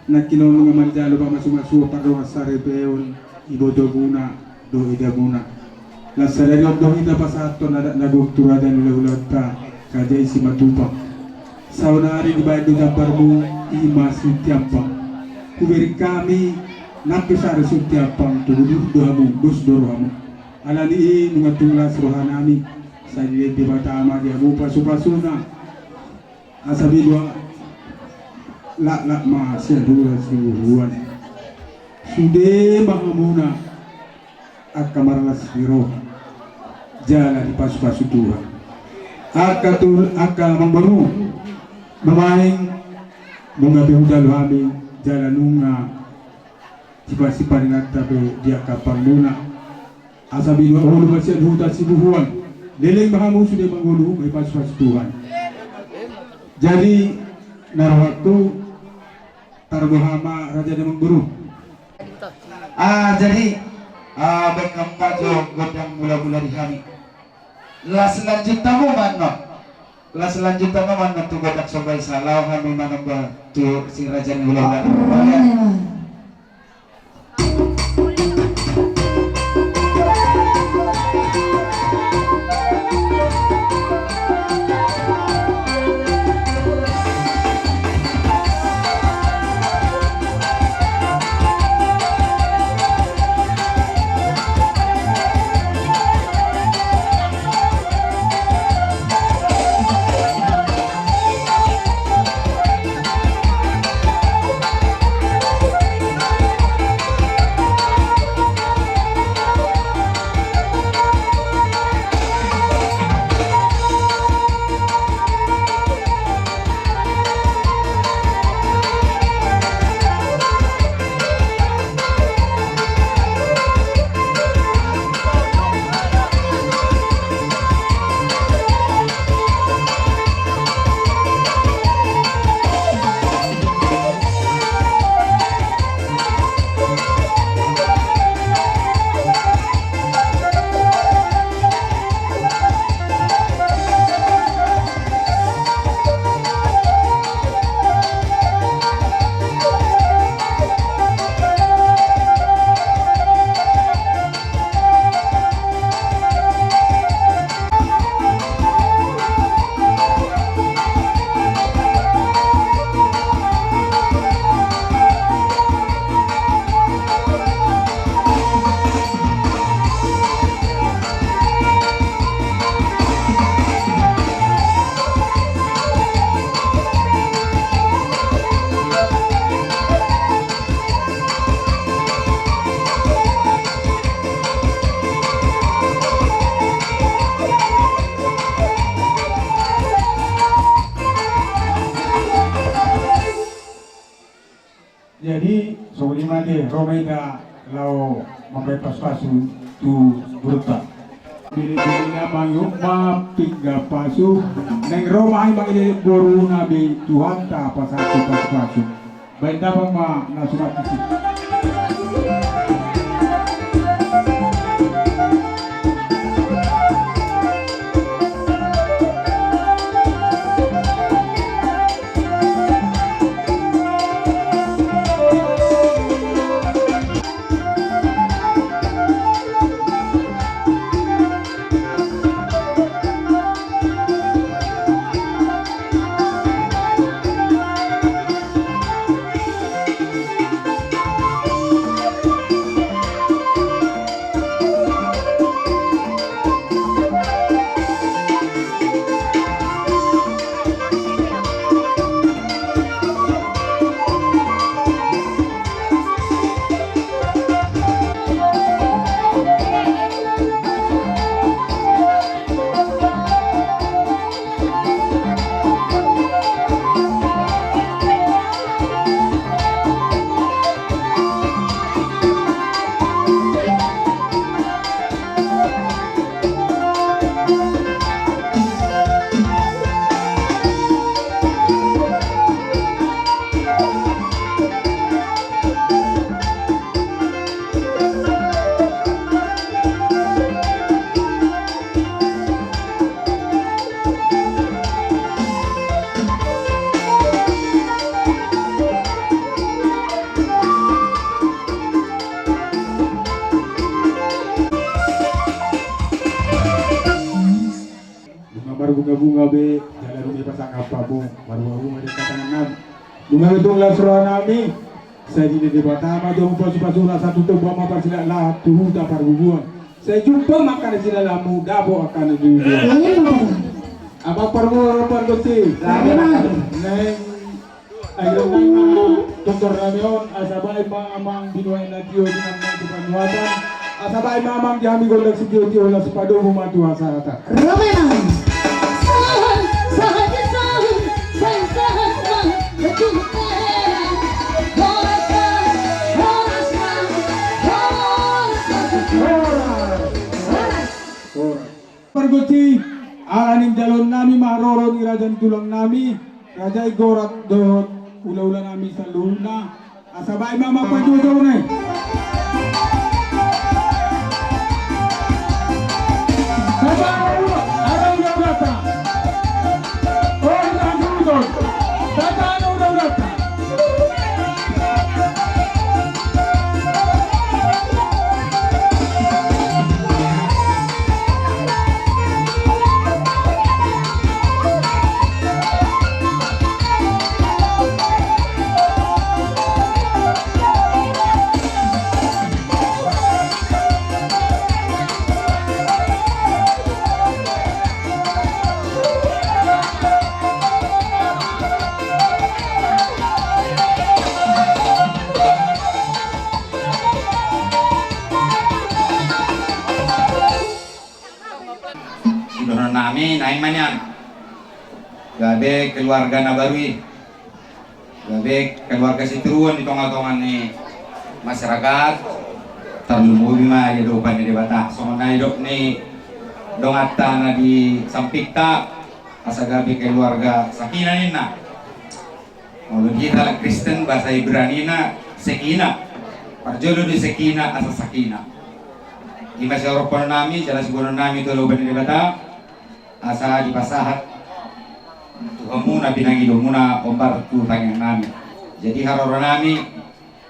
nangkin on nunga manjalo pamasu-masuon pardongansaripeon ibotomuna dohot idamuna. Laos sadari on do hita pasahathon adat na gok tu raja ni hula-hulanta, Raja i Simatupang. Saonari dibaen do jambarmu, i ma Sitinjak Ampang. Hubereng hami nang pe sada Sitinjak Ampang, tu gudang do hamu, dos do rohamu. Alani i nunga tung las rohanami. Sai dilehon Debata ma di hamu pasu-pasuna. Asa binoto laklak ma sian hula sibuhuan. Sude ma hamuna angka marlas ni roha jala dipasu-pasu Tuhan. Angka tul-, angka amangboru, nuaeng nunga pe hujalo hami jala nunga sipa-, sipaninta pe di angka ampangmuna. Asa binoto olo ma sian huta sibuhuan. Leleng ma hamu sude mangolu, dipasu-pasu Tuhan. Jadi na rohangku, Tarboha ma raja Damang Boru. Ah, jadi, ah, baen hamu ma jo gondang mula-mula di hami. Las lanjut hamu ma annon. Las lanjut hamu ma annon tu gondang somba i, sai laho hami manomba tu si raja ni hula-hula. Jadi, songon i ma ate, ro ma hita laho mambahen pasupasu tu borunta. Bili-bili na mangihut ma pinggan pasu, naeng ro ma hami mangelek boruna be Tuhanta pasahat tu pasupasu. Baen damang ma na sumantik i. Nunga marbunga-bunga be jala nunga pasangap hamu, marbunga-bunga di tangan nami. Nunga be tong las roha nami. Sai didok Debata ma jo pasupasu na sahat tu tombak ma parsilahi tu huta parbubuan. Sai jumpa ma angka na silahimu, dapot angka na silahimu. Amang pargonsi. Naeng ai tongtong nami on, asa baen ma amang di nuaeng na tio di nang tu panuatan. Asa baen ma amang di hami gondang sitio-tio, las padomu ma tu hasahatan. Ro ma amang. Sahat, sahat, sahat, sahat, sahat, sahat. Horas ma, horas ma, horas ma. Horas. Horas. Pargonsi, ala ni jaloon nami ma haroro ni raja ni tulang nami, Raja Inggorat dohot Hula-hula nami saluhutna, asa baen ma amang panjujung i. Tata na ula, ara ula-ulata. O, na hujur. Tata na ula-ulata. Sidohonon nami naeng ma nian, gabe keluarga na baru i, gabe keluarga sitiruon di tonga-tonga ni masyarakat, tarlumobi ma di adopan ni Debata songon na nidok ni donganta na di sampingta, asa gabe keluarga sakinah ninna. Molo di hita halak Kristen, bahasa Ibranina sekina. Parjolo do sekina asa sakinah. I ma sihaporseaon nami jala siboanon nami tu adopan ni Debata, asa dipasahat tu hamuna pinangido muna hombar tu tangiang nami. Jadi haroro nami,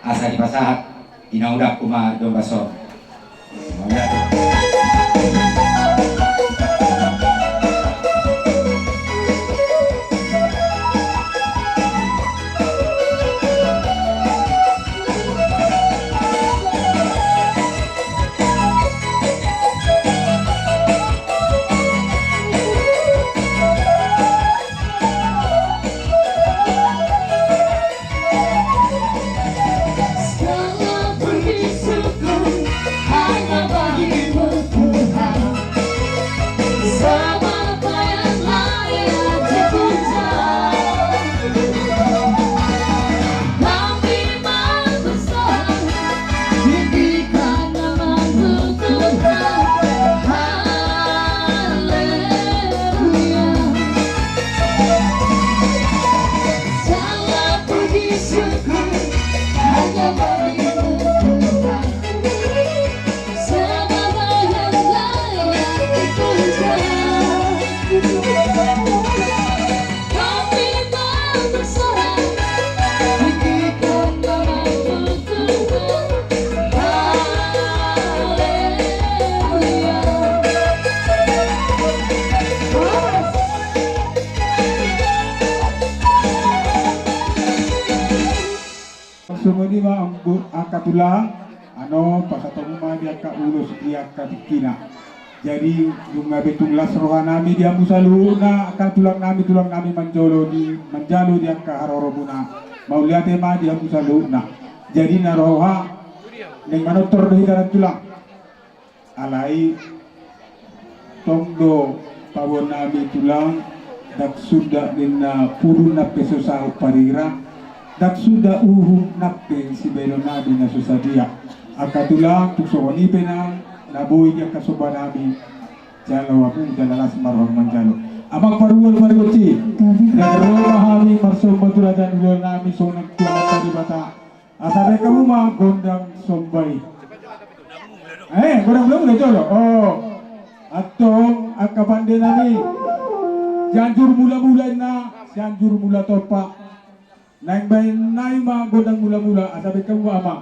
asa dipasahat, inang udakku ma di ombas on. Songon i ma anggo angka tulang, ano pasahaton ma di angka ulos di angka tingkina. Jadi nunga be tung las roha nami di hamu saluhutna angka tulang nami, tulang nami manjalo di, manjalo di angka haroro muna. Mauliate ma di hamu saluhutna. Jadi na roha naeng manortor do hita tulang. Alai tong do paboa nami tulang, ndang suda ninna pudun nang pe so saut parira, ndang suda uhum nang pe sibahenon nami na so sadia. Angka tulang, tung songon i pe nang na boi di angka somba nami, jalo hamu jala las ma roha manjalo. Amang parhua, pargonsi, ndang ro ma hami marsomba tu raja ni hulahula nami songon tu Amanta Debata. Asa baen hamu ma gondang somba i. Eh, gondang mula-mula jolo. O, antong angka pande nami. Sianjur mula-mula inna, Sianjur Mula Tompa. Naeng baen nami ma gondang mula-mula, asa baen hamu ma amang.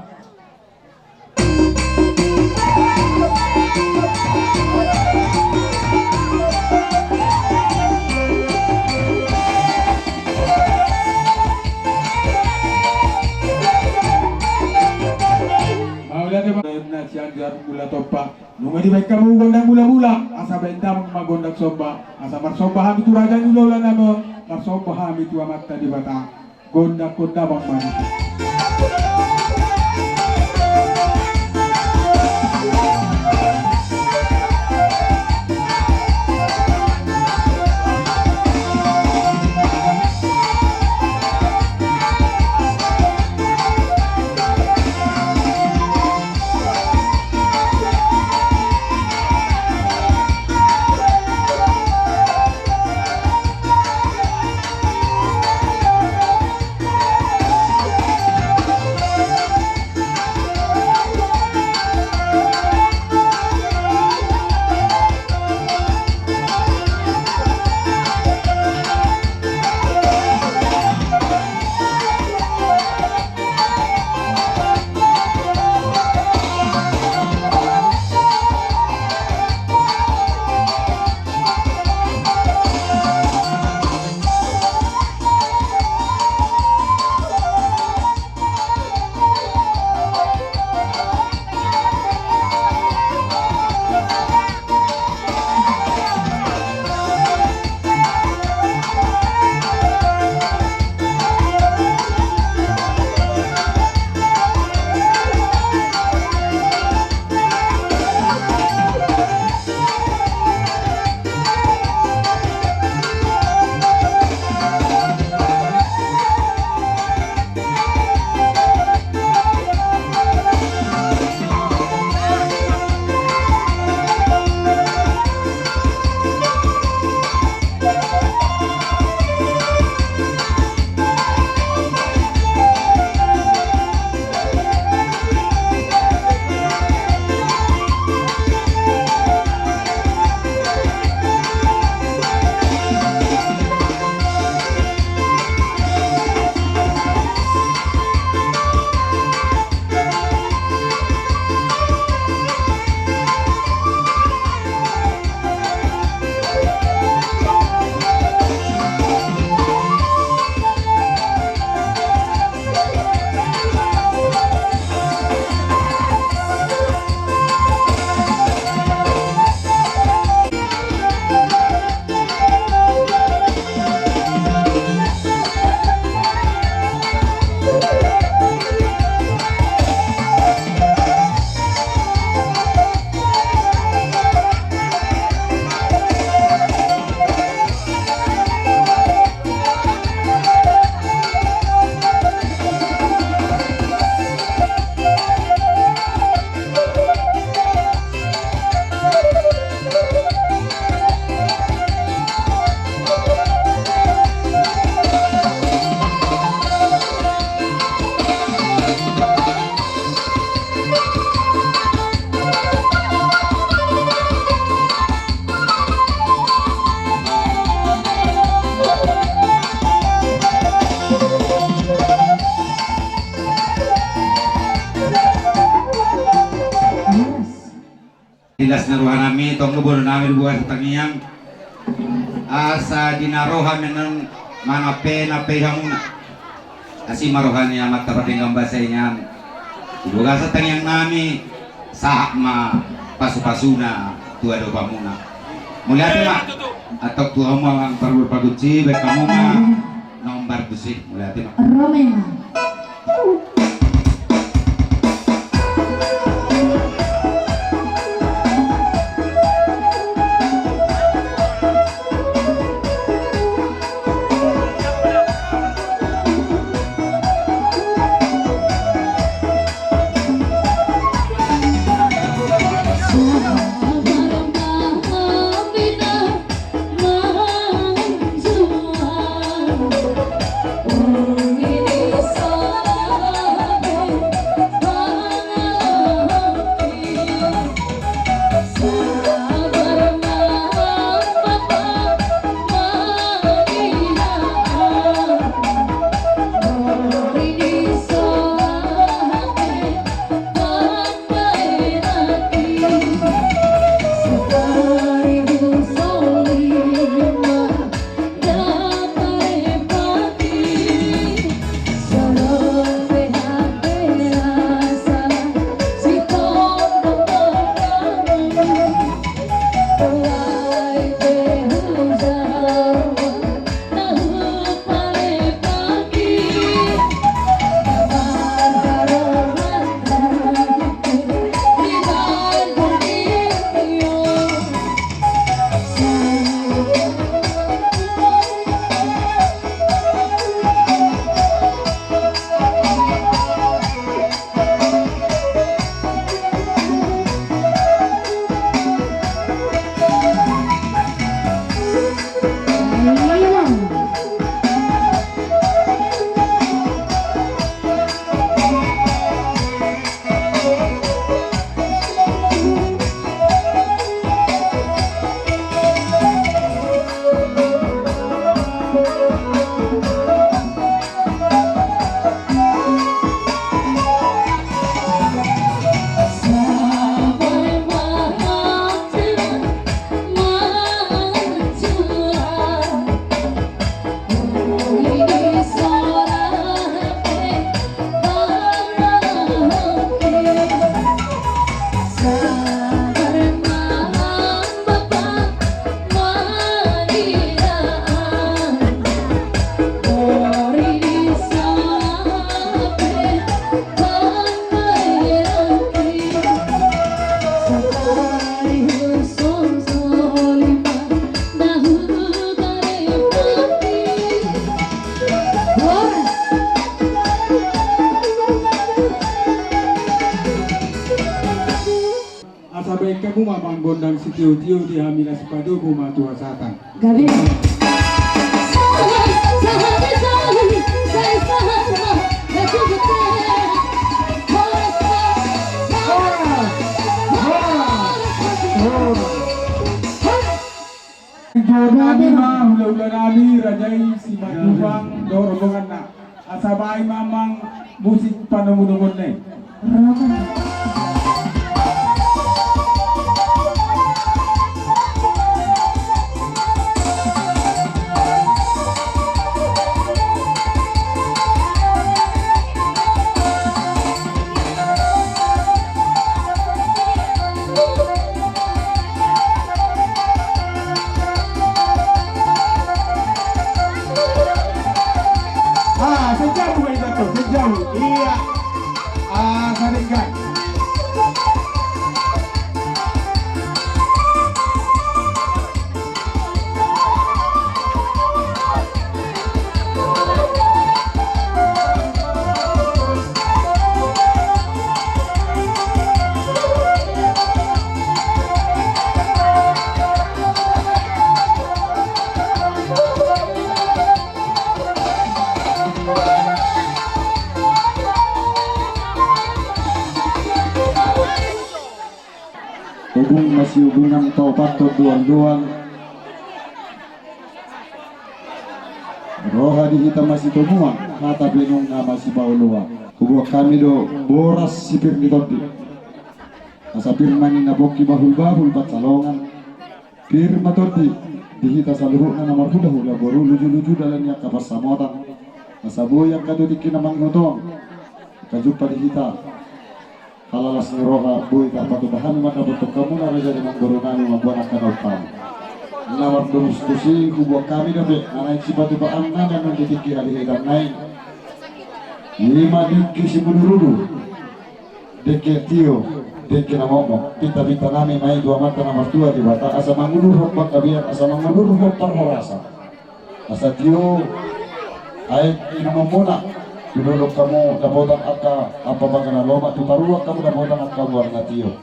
Mauliate ma. Sianjur Mula Tompa. Nunga dibaen hamu gondang mula-mula, asa baen damang ma gondang somba. Asa marsomba hami tu raja ni hulahula nami on, marsomba hami tu Amanta Debata. Gondang, gondang ma. Di las ni roha nami, tong do boru nami di Bogasa Tangiang. Asa di na roha menon manampe-nampe hamuna. Asi ma roha ni Amanta Pardenggan Basa i nian. Di Bogasa Tangiang nami, sahat ma pasu-pasuna tu adopanmuna. Mauliate ma. Antong tu hamu amang parboru pargonsi, baen hamu ma nombar tusi. Mauliate ma. Ro ma. Asa baen hamu ma manggondang sitio-tio di hami na sipadomu ma tu hasahatan. Gabe. Raja nami ma, hula-hula nami, raja i, Simanjuntak dohot rombonganna. Asa baen ma amang musik panomu-nomuna i. Ah, sejauh itu tuh, sejauh. Iya. Ah, saringan. Ombun ma siobungan, tao patok duang-duang. Roha di hita masitomuan, hata pe nunga masipaoloan. Huboan hami do boras sipir ni tondi. Asa pir ma ninna pongki bahulbahul pansalongan. Pir ma tondi di hita saluhutna na marhulahula boru, lujuluju dalan ni angka pansamotan. Asa boi angka tu tingki na mangihut on angka jumpa di hita. Halalas ni roha, boi tarpatupa hami mandapothon hamuna raja ni amangboru nami mamboan angka na umpama. Na mardomus tusi huboan hami dope na naeng sipatupaanna annon di tingki na dihitan nai. Ima dengke simudurudur, dengke tio, dengke na mokmok. Pintapinta nami ma i tu Amanta na martua Debata asa mangudurhon panggabean, asa mangudurhon parhorasan. Asa tio aek inumonmuna, tu dolok hamu dapotan angka ampapaga na lomak, tu taruak hamu dapotan angka goar na tio.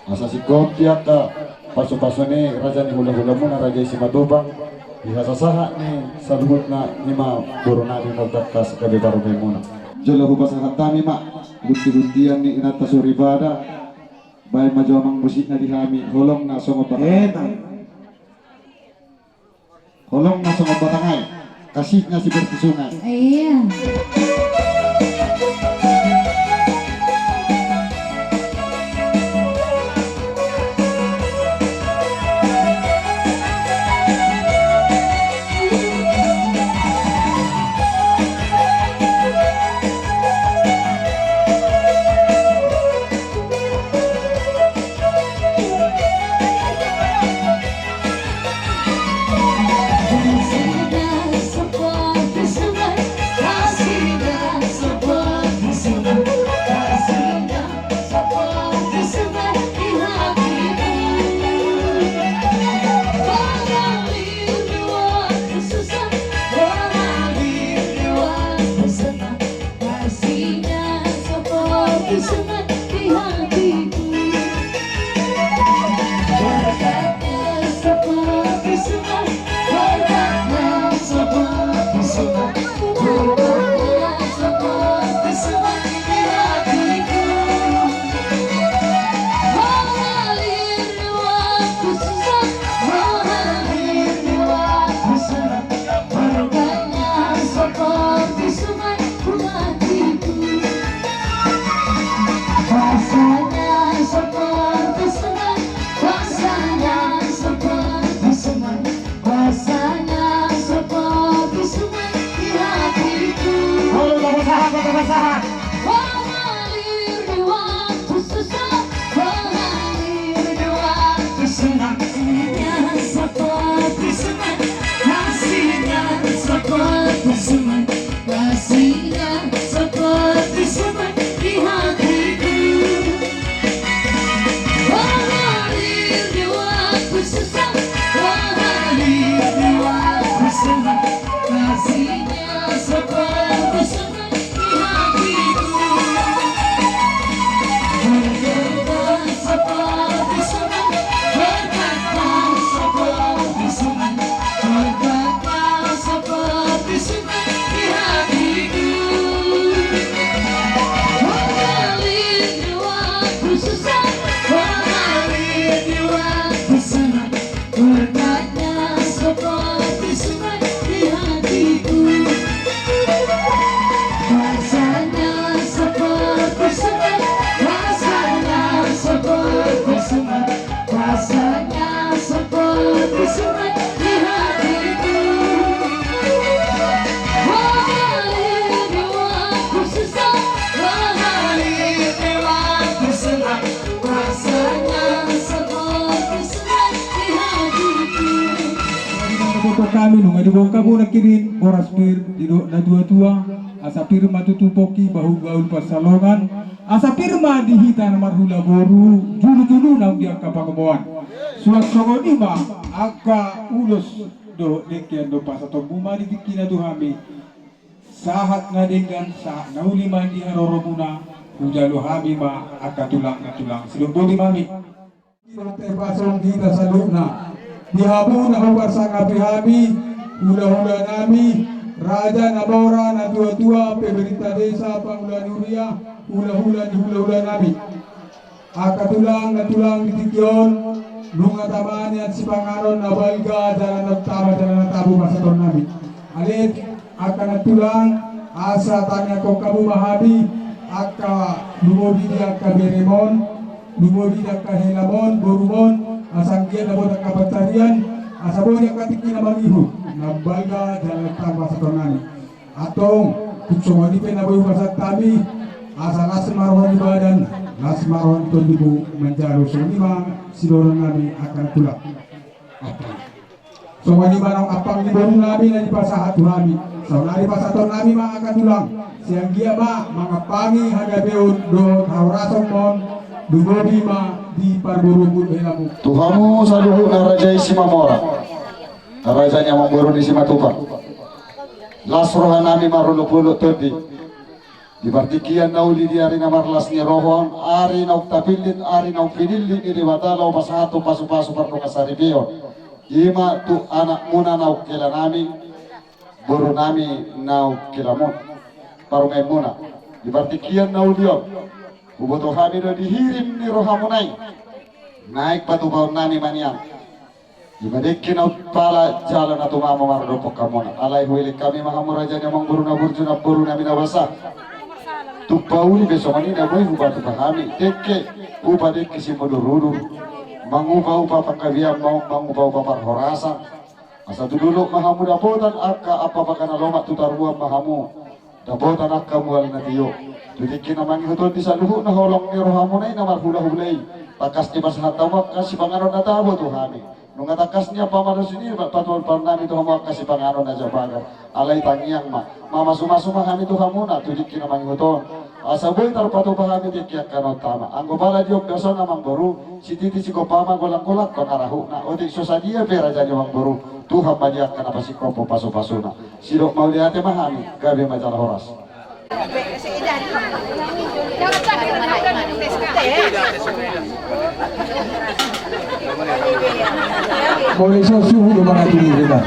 Asa singkop di angka pasupasu ni raja ni hulahulamuna raja i Simatupang, di hasasahat ni saluhutna ima boru nami, mardangka gabe parumaenmuna. Jolo hupasahat hami ma guntiguntian ni inanta soripada, baen ma jo amang musikna di hami, holong na songon batang. Holong na songon batang aek, kasihna seperti sungai. Iya. Kasihnya seperti sungai di hatiku. Berkatnya seperti sungai, berkatnya seperti sungai, berkatnya seperti sungai di hatiku. Mengalir di waktu susah, mengalir di waktu senang. Berkatnya seperti sungai di hatiku. Kuasanya seperti sungai, kuasanya seperti sungai, kuasanya seperti sungai di hatiku. Halo, Bapak Sahat, Bapak Sahat. Mengalir di waktu susah, mengalir di waktu senang. Kasihnya seperti sungai, kasihnya seperti sungai, kasihnya seperti sungai di hatiku. Mengalir di waktu susah, mengalir di waktu senang. Kasihnya seperti sungai. Berkatnya seperti sungai di hatiku. Kuasanya seperti sungai, kuasanya seperti sungai, kuasanya seperti sungai di hatiku. Mengalir di waktu susah, mengalir di waktu senang. Kuasanya seperti sungai di hatiku. Jadi, nunga diboto hami, nunga diboan hamu nangkining boras pir didok na tuatua, asa pir ma tutu pongki bahulbahul pansalongan, asa pir ma di hita na marhula boru, julujulu naung di angka pangomoan. Suang songon i ma angka ulos dohot dengke, annon pasahatonmu ma di tingkina tu hami. Sahat na denggan, sahat na uli ma di haroromuna, hujalo hami ma angka tulang na tulang. Sidok boti ma hami. Di dohot pasong hita saluhutna. Di hamu na huparsangapi hami, hulahula nami, raja na mora, na tuatua, pemerintah desa, pangula ni huria, hulahula ni hulahula nami. Angka tulang na tulang di tingki on, nunga tama nian sipanganon na balga, jala na tama jala na tabo pasahaton nami. Ale angka na tulang, asa tangiangkon hamu ma hami, angka lumobi di angka beremon, Lumobi di angka helamon, borumon, asa anggiat dapotan angka pansarian, asa boi di angka tingki na mangihut, na balga jala tamba satornami. Antong, tung songon i pe na boi hupasahat hami, asa las ma roha ni badan, las ma roha ni tondimu manjalo songon i ma sidohononnami angka na tulang. Ampang. Songon i ma naung ampang ni borunami na dipasahat tu hami. Saonari pasahatonnami ma angka tulang. Sai anggiat ma mangampangi hagabeon dohot hahorason ma on, lumobi ma di parboruon helamu. Tu hamu saluhutna raja i Simamora. Raja ni amangboru ni Simatupang. Las rohanami marolopolop tondi. Di partingkian na uli di ari na marlas ni roha on, ari naung tapillit, ari naung pinillit ni Debata laho pasahathon pasupasu pardongansaripeon. I ma tu anakmuna naung helanami, borunami naung helamuna, parumaenmuna. Di partingkian na uli on, huboto hami do di hirim ni rohamuna i, naeng patupaonnami ma nian. I ma dengke na umpala jala na tumama mardophon hamuna. Alai huelek hami ma hamu raja ni amangboru na burju, namborunami na basa. Tung pauli pe songon i na boi hupatupa hami. Dengke, upa dengke simudurudur. Mangupa upa panggabean, mang-, mangupa upa parhorasan. Asa tu dolok ma hamu dapotan angka ampapaga na lomak, tu taruan ma hamu dapotan angka mual na tio. Tu tingki na mangihut on di saluhutna holong ni rohamuna i na marhulahula i, tangkas dipasahat hamu angka sipanganon na tabo tu hami. Nunga tangkas nian pamalosi ni patupaonnami tu hamu angka sipanganon na jabagar. Alai tangiang ma, mamasumasu ma hami tu hamuna tu tingki na mangihut on. Asa boi tarpatupa hami tingki angka na tama. Anggo pala di ombas on amangboru, sititi sigompa ma, golanggolang pangarahutna. Otik so sadia pe raja ni amangboru, Tuhan ma di angka na pasingkophon pasupasuna. Sidok mauliate ma hami, gabe ma jala horas. Mauliate, suhut do mangatur i, Rina.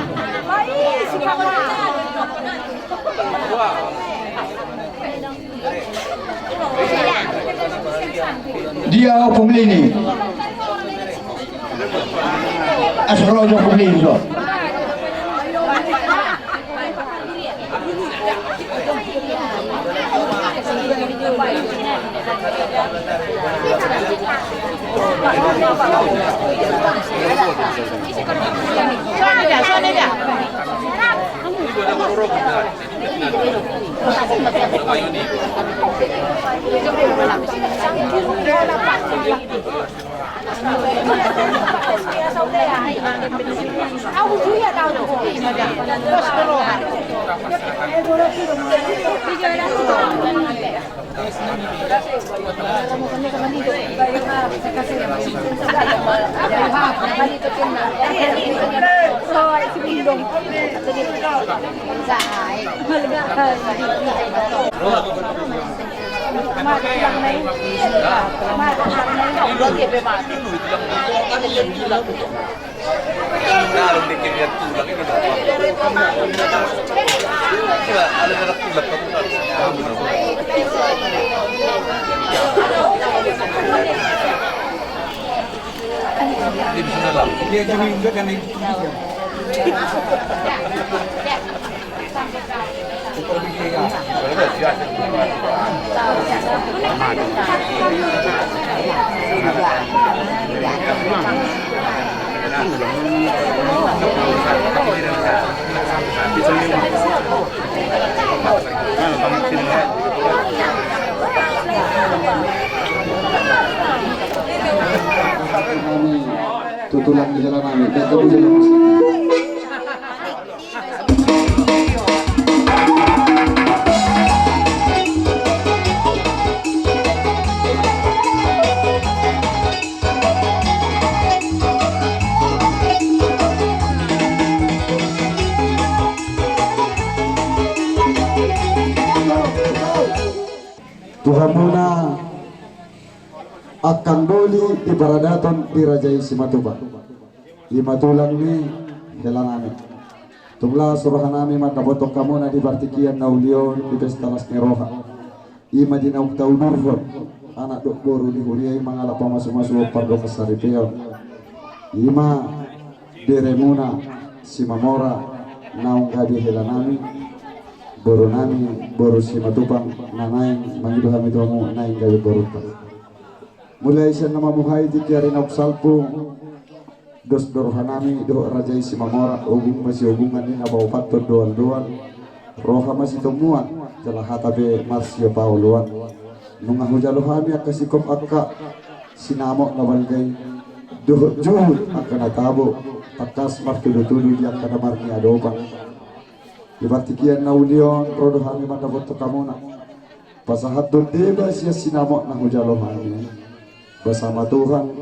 Dia Ompung Lini. Asa ro jo Ompung Lini jo. Tutulan di jalan kami, kita boleh. Tu hamuna angkang doli di paradaton di Raja i Simatupang. I ma tulang ni helanami. Tung las rohanami mandapothon hamuna di partingkian na uli on di pesta las ni roha. I ma di naung taudurhon anak dohot boru ni huria i mangalap pamasumasuon pardongansaripeon. I ma beremuna Simamora naung gabe helanami, borunami boru Simatupang na naeng mangido hami tu hamu naeng gabe borunta. Mulai sian na mamuhai tingki ari naung salpu, dos do rohanami dohot raja i Simamora, ogung ma siogungan i na paopathon doan-doan, roha ma sitomuan, jala hata pe marsiopaoloan. Nunga hujalo hami angka sikop angka sinamot na balga i, dohot juhut angka na tabo, tangkas martudu-tudu di angka na marniadopan. Di partingkian na uli on ro do hami mandapothon hamuna. Pasahathon deba sian sinamot na hujalo hami. Basa ma Tuhan,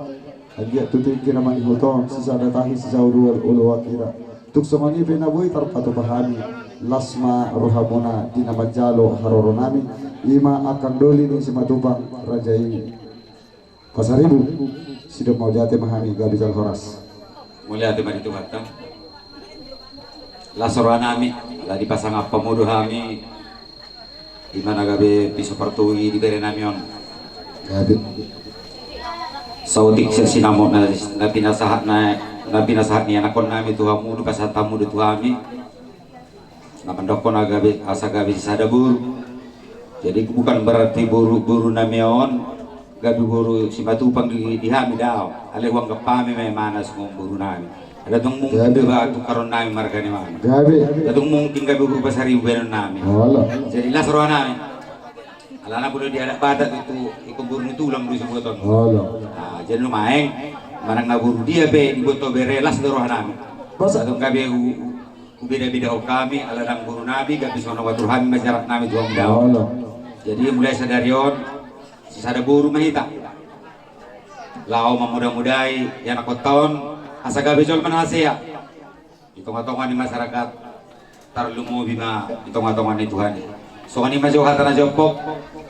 anggiat tu tingki na mangihut on, sisada tahi sisada uluan uluan hira. Tung songon i pe na boi tarpatupa hami, las ma rohamuna di na manjalo haroronami, i ma angka doli ni Simatupang raja i. Pasaribu, sidok mauliate ma hami, gabe jala horas. Mauliate ma di Tuhanta. Las rohanami, ala dipasangap hamu do hami, i ma na gabe piso partogi di berenami on. Gabe. Saotik sian sinamot na, na pinasahat na, na pinasahat ni anakkonnami tu hamu, dipasahat hamu do tu hami. Na mandokkon asa gabe, asa gabe sisada boru. Jadi bukan berarti boru, borunami on gabe boru Simatupang di, di hami, daong. Alai huanggap hami ma imana songon borunami. Ndada tung mungkin, gabe, deba tungkaronnami marga ni imana. Gabe. Ndada tung mungkin gabe boru Pasaribu baenonnami. Olo. Jadi las rohanami. Alana molo di adat Batak tu, tu ingkon boru ni tulang do disebuton. Olo. Nah, jadi nuaeng, manang na boru dia pe diboto bere, las do rohanami. Masa? Ndada tung gabe hu, hu, hubeda-bedahon hami, ala ndang borunami, gabe songon na huatur hami ma jaraknami tu hamu, daong. Olo. Jadi mulai sadari on, sisada boru ma hita. Laho mamuda-mudai ianakkonta on, asa gabe jolma na hasea di tonga-tonga ni masyarakat, tarlumobi ma di tonga-tonga ni Tuhan i. Songon i ma jo hata na jompok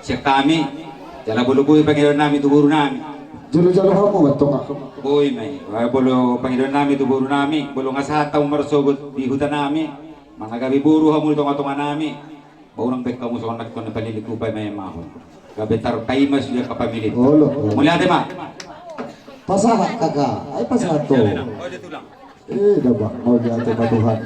sian hami, jala boi pangidoannami tu borunami. Jolo-jolo hamu ma tonga. Boi ma i. Boi pangidoannami tu borunami, molo nga sahat hamu marsogot di hutanami, manang gabe boru hamu di tonga-tonganami, ba unang baen hamu songon nangkon na palilik, upa ma i ma hamu. Gabe tarpaima sude angka pamili. Olo, olo. Mauliate ma. Pasahat, kakak. Ai pasahat tu. Eh, da bah, mauliate ma Tuhan.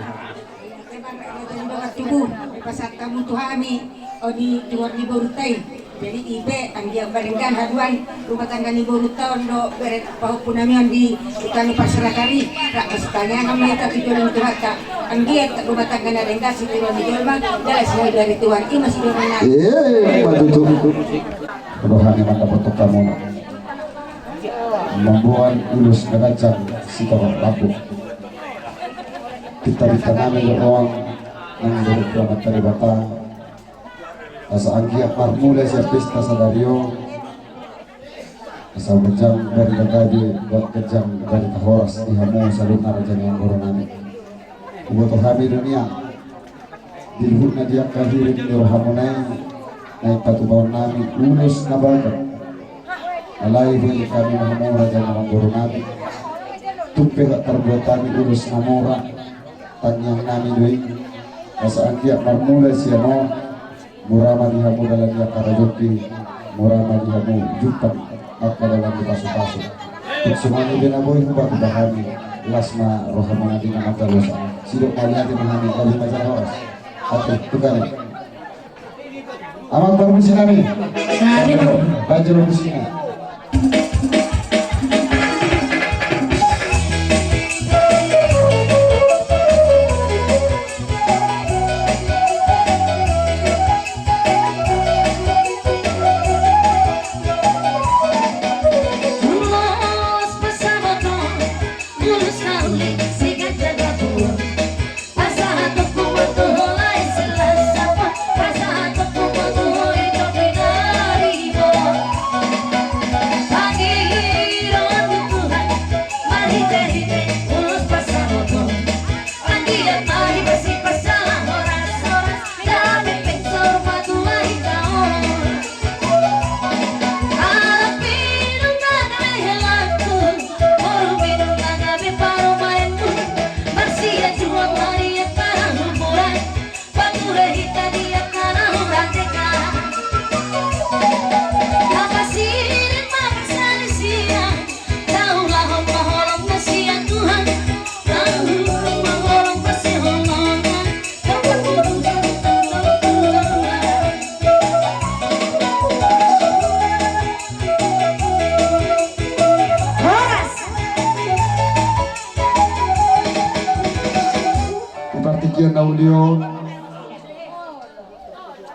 Tubu, pasahat hamu tu hami, o di tuan ni borunta i. Jadi i pe, anggiat ma denggan haduan rumah tangga ni borunta on dohot bere pahompunami on di huta ni Parserakan i. Rap masitangiangan ma hita tu jolo ni Tuhanta. Anggiat rumah tangga na denggan, situruan ni jolma, jala sihahiluan ni Tuhan. I ma sidohononnami. Eh, ma tutu. Rohani mandapothon hamuna. Mamboan ulos na ganjang sitorop lambok. Pinta-pintanami do roham nang dohot Amanta Debata. Asa anggiat marmula sian pesta sadari on, asa ganjang barita gabe, ganjang barita horas di hamu saluhutna raja ni amangborunami. Huboto hami do nian, di luhutna di angka hirim ni rohamuna i, naeng patupaonnami ulos na bagot. Alai huhilala hami ma hamu raja ni amangborunami. Tung pe hot tarbuat hami ulos na mora, tangiangnami do i, asa anggiat marmula sian on, mura ma di hamu dalan ni angka rajongki, mura ma di hamu jumpang angka dalan ni pasu-pasu. Tung songon i pe na boi hupatupa hami, las ma rohamuna di na mardalasa. Sidok mauliate ma hami, gabe ma jala horas. Ate, tu hami. Amang parmusinami. Gabe. Raja parmusinami.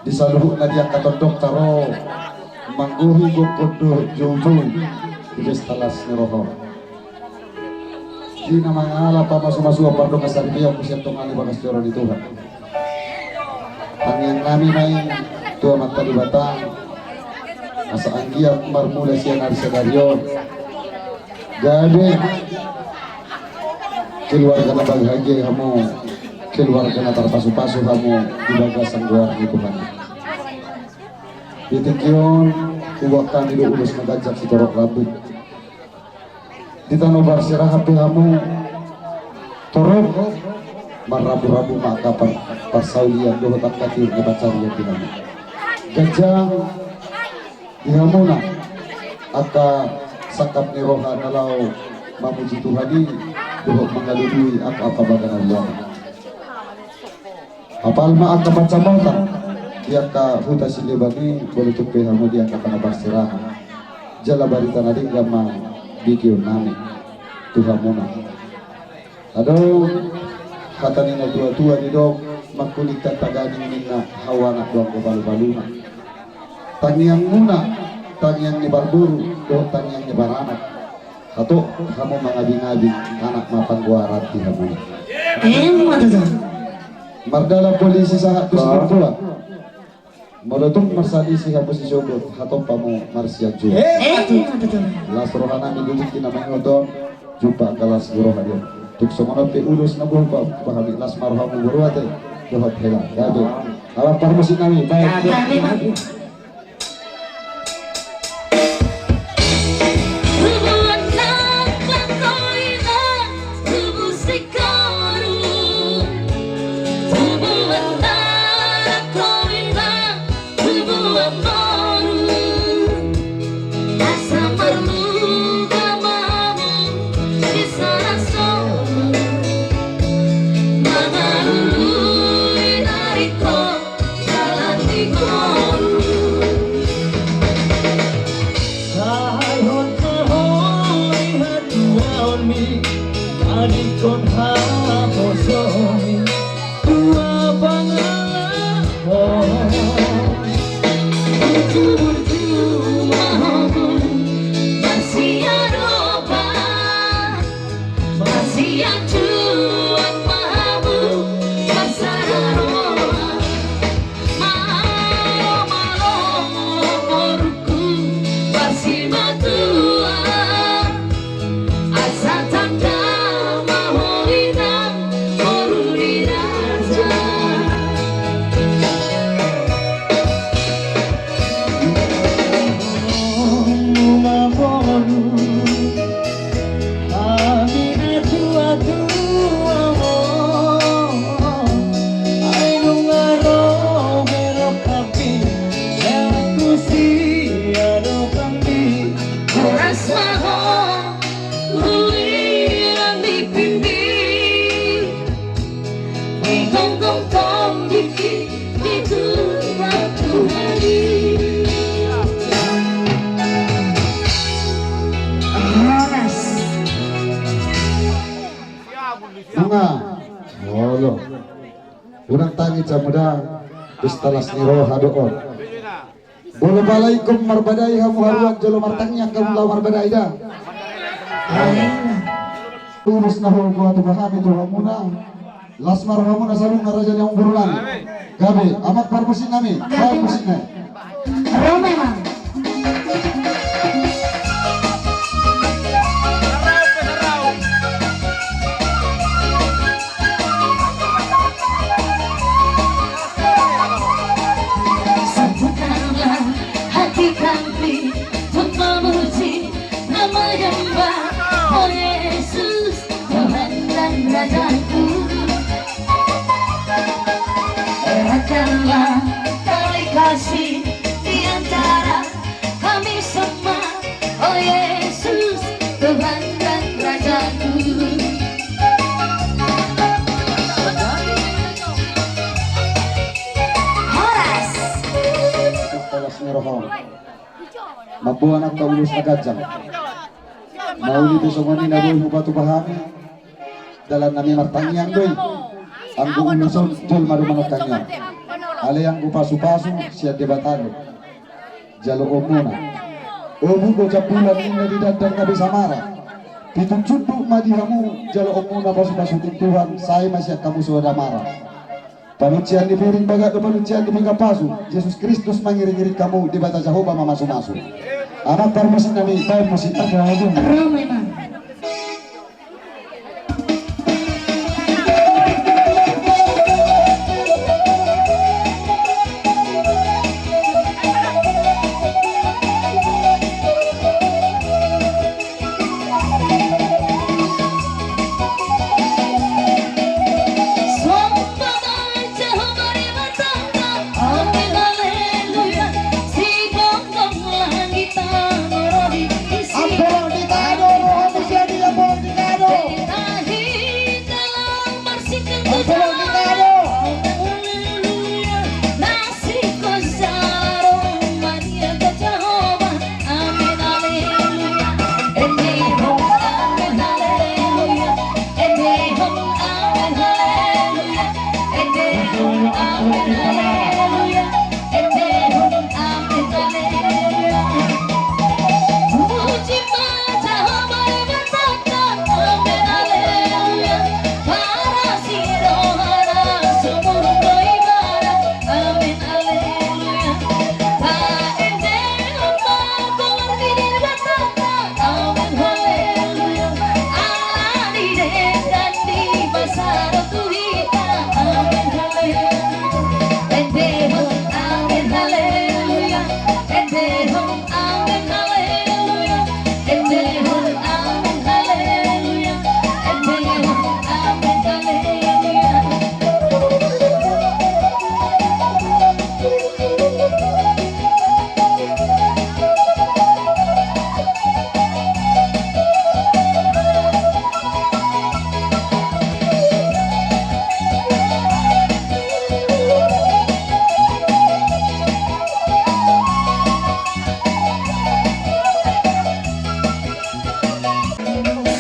Di saluhutna di angka tondongta ro manggohi gokhon dohot joujou di pesta las ni roha on. Di na mangalap pamasumasuon pardongansaripeon muse antong i bagas joro ni Tuhan. Tangiang nami ma i tu Amanta Debata asa anggiat marmula sian ari sadari on gabe keluarga na bahagia hamu, keluarga na tarpasupasu hamu di bagasan goar ni Tuhan. Di tingki on huboan hami do ulos na ganjang sitorop rambu. Di tano Barserahan pe hamu torop marramburambu ma angka par-, parsaulian dohot angka tiur ni pansarian di hamu. Ganjang di hamuna angka sangkap ni roha na laho mamuji Tuhan i dohot mangalului angka apa bagana ruangan. Apal ma angka pansamotan di angka huta Sileban i, molo tung pe hamu di angka tano Barserahan. Jala barita na denggan ma di tingki on nami tu hamuna. Adong hata ni na tuatua didok, mangkuling tantaganing ninna, hau anak do anggo palupalu na. Tangiangmuna, tangiang ni parboru dohot tangiang ni paranak. Hatop hamu mangabingabing anak ma panggoaran di hamuna. Emma tutu. Mardalan polisi sahat tu Sitompula. Molo tung marsalisi hamu sisogot, hatop hamu marsianjuan. Emma tutu. Las roha nami di tingki na maingot on, jumpa angka las ni roha di on. Tung songon on pe ulos na boi hupa-, hupahami, las ma rohamu boru ate dohot hela. Gabe. Ala parmusik nami, baik. Gabe. Nunga. Olo. Unang tangis hamu da. Pesta las ni roha do on. Molo pala ingkon marbadai hamu haruan jolo martangiang hamu laho marbadai da. Amin. Ulos na boi hupa-, hupahami tu hamuna. Las ma rohamuna saluhutna raja ni amangboru nami. Gabe, amang parmusik nami. Gabe. Parmusik nami. Ro memang. Satukanlah hati kami untuk memuji nama yang baik, oh Yesus, Tuhan dan Rajaku. Eratkanlah tali kasih di antara kami semua, oh Yesus, Tuhan dan Rajaku. Horas. Horas ni roha. Mamboan angka ulos na ganjang. Mauli pe songon i na boi hupatupa hami. Dalan nami martangiang do i. Anggo ulos on jolma do manongkangi on. Alai anggo pasupasu sian Debata do jaloonmuna. Obuk do jambulan ninna di dandang na besamara. Pitu junduk ma di hamu jaloonmuna pasupasu ni Tuhan, sai ma sian hamu soada mara. Panuncian ni piring bagat do panuncian ni pinggan pasu. Jesus Kristus mangiringiring hamu, Debata Jahowa mamasumasu. Amang parmusik nami, baen musik. Ro memang.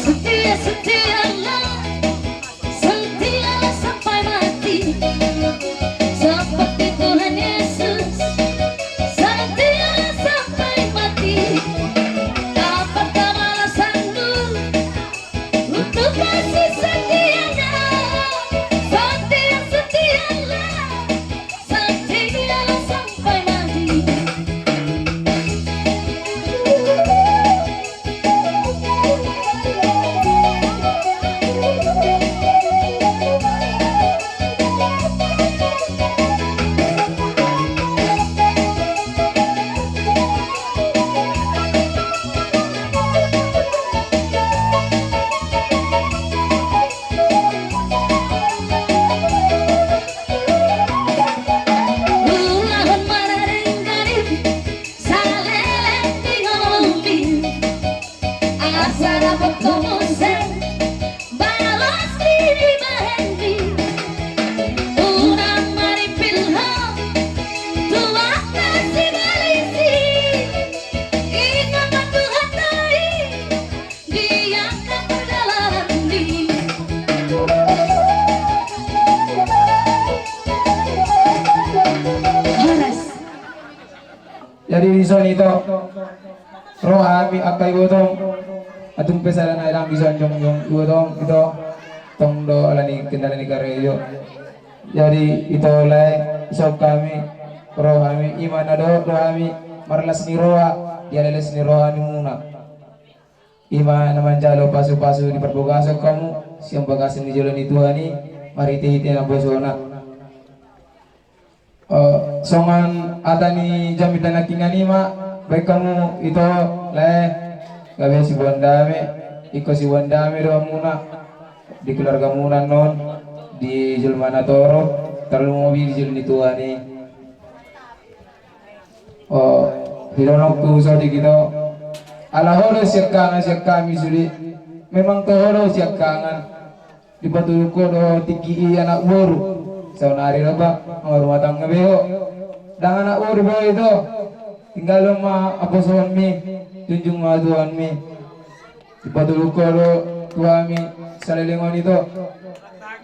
Setia, setialah, setialah sampai mati. Seperti Tuhan Yesus, setialah sampai mati. Dapatkah balasanmu untuk kasih setianya? Setia, setialah, setialah sampai mati. Horas. Jadi dison ito, ro hami angka ibotong, atung pe sada na ilang dison jongjong ibotong ito, tong do alani kendala ni karejo. Jadi ito lae, dison hami, ro hami, ima na dohot do hami marlas ni roha di ale las ni roha nimuna. Ima na manjalo pasupasu di parbagason hamu sian bagasan ni jolo ni Tuhan i marhitehite nabosona. O, songon hata ni jamita nangkiningan i ma, baen hamu ito lae, gabe siboan dame, ingkon siboan dame do hamuna di keluargamuna annon, di jolma na torop, tarlumobi di jolo ni Tuhan i. O, dilehononku sodik ito. Ala ho do siangkangan sian hami sude. Memang toho do siangkangan. Dipatuluk ho do tingki i anak boru. Saonari do ba, marumah tangga be ho. Ndang anak boru be ho ito. Tinggalhon ma haposoonmi, junjung ma hatuaonmi. Dipatuluk ho do tu hami saleleng on ito,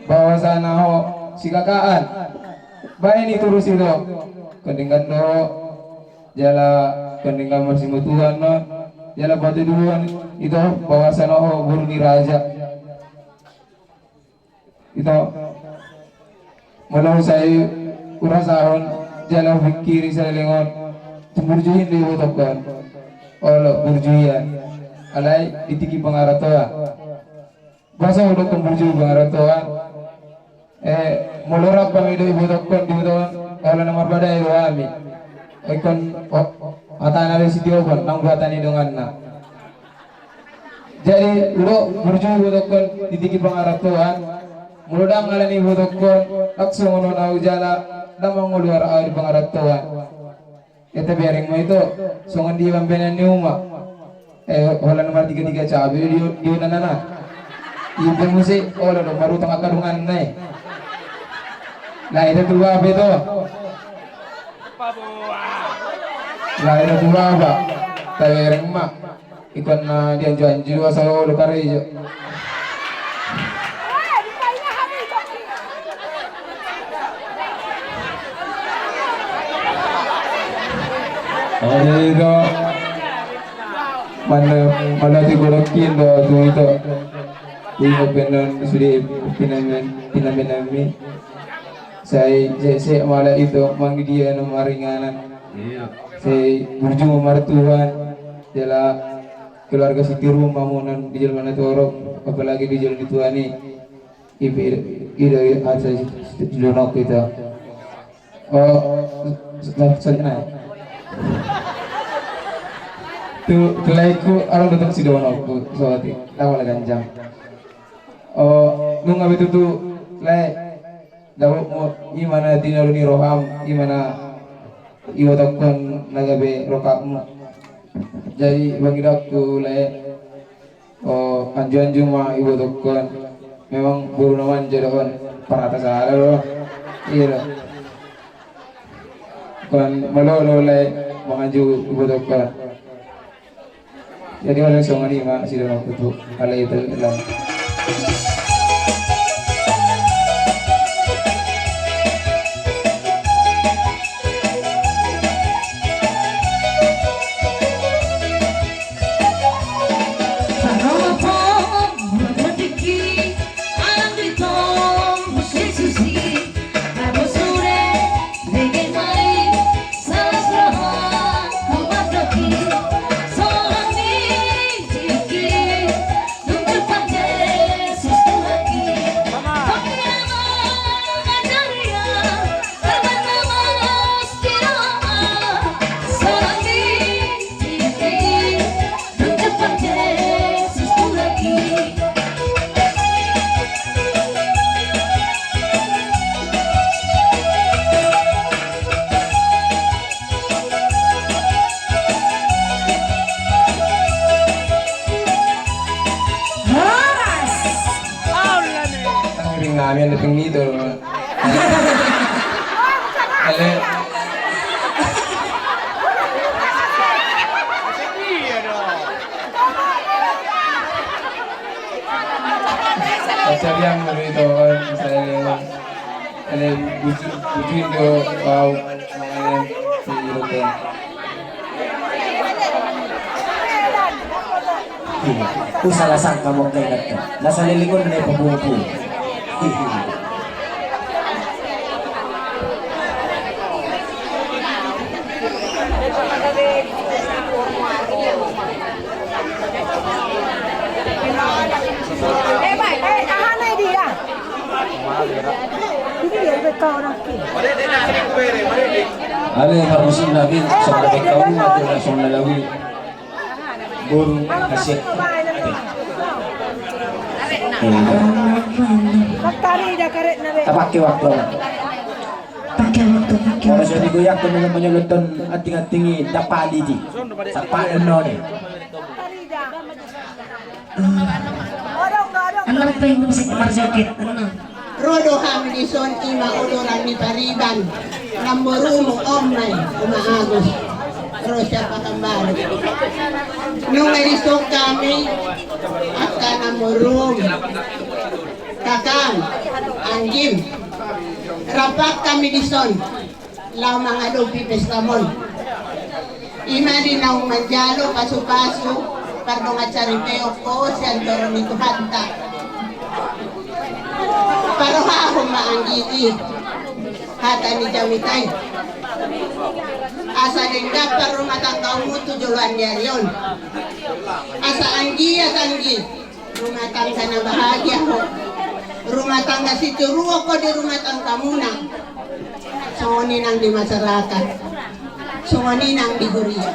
bahwasana ho Sikakaan. Baen i torus ito. Kandingan do. Jala kandingan marsimutuan no. Jala patuduhon ito bahwasana ho boru ni raja. Ito. Molo sai hurasahon jala hupingkiri saleleng on. Tung burju hian do ibotokkon. Olo burju hian. Alai di tingki pangarantoan. Boasa hudokkon burju pangarantoan? Eh, molo rap hami do ibotokkon di huta on, holan na marbadai do hami. Ingkon, oh, hatana do sitiopon, nang do hata ni donganna. Jadi, hudok burju ibotokkon di tingki pangarantoan, molo ndang ala ni ibotokkon, ndang songon on au jala, ndang mangolu ahu di pangarantoan. Ia tabereng ma ito, songon dia pambahenan ni uma. Eh, holan martigatiga cabe di, di unanana. Ia pe muse, olo do marutang angka donganna i. Lae ito tu bapa ito. Lae ito tu bapa. Tabereng ma. Ingkon na dianju-anju do asa olo karejo. Olo ito. Mana, mana ti godok indo tu ito. Ingot pe non sude pinamen, pinamenanmi. Sai, sai, sai mala ito mangidia na maringanan. Sai burju ma martuhan. Jala keluarga Sitorus ma muna di jolma na torop, apalagi di jolma ni Tuhan i. Ipe, ida, ida, asa, sidonok ita. Oh, sa-, sa-, sa-, nah. Tu, tu laeku, adong do tong sidonokku, sohot i, tau ala ganjang. Oh, nunga be tutu, lae. Dapotmu, i ma na tinaru ni roham, i ma na ibotokkon na gabe rokapmu. Jadi, pangidoanku, lae, o, anju-anju ma ibotokkon. Memang boru na manja do on, parhata sada do. Iya do. Kan malolo, lae, manganju ibotokkon. Jadi, holan songon i ma sidonokku tu, alai ito, lae. Horas. Ngiring nami anda pengito. Ale. Pacarian mulu ito, misalnya. Ele, buju, buju indo, bau, manganen, si Ruben. Iya. Ku salah sangka mau kayak gitu. Nasa lilingun dari pembuku. Ale, parmusim lagi, songon na kau, mati na songon na lawi. Boru, hasil. Tapake waktu. Tapake waktu, pake waktu. Ora so digoyangkon dengan menyoloton anting-anting i, dapali di. Sapa yang noni? Anna pe musik marjoget, anna. Ro do hami dison, i ma odoran ni pariban. Namborumu on ma i, Uma Agus. Ro siapa kembali. Nunga dison hami, angka namborum. Kakang, anggim. Rap hami dison laho mangadopi pesta on. I ma di naung manjalo pasupasu pardongan saripeon ho sian joro ni Tuhanta. Parohahon ma anggi i hata ni jamita i, asa denggan parrumatanggaonmu tu joloan ni ari on. Asa anggiat anggi rumah tangga na bahagia ho, rumah tangga sitiruon ho di rumah tanggamuna. Songon i nang di masyarakat, songon i nang di huria.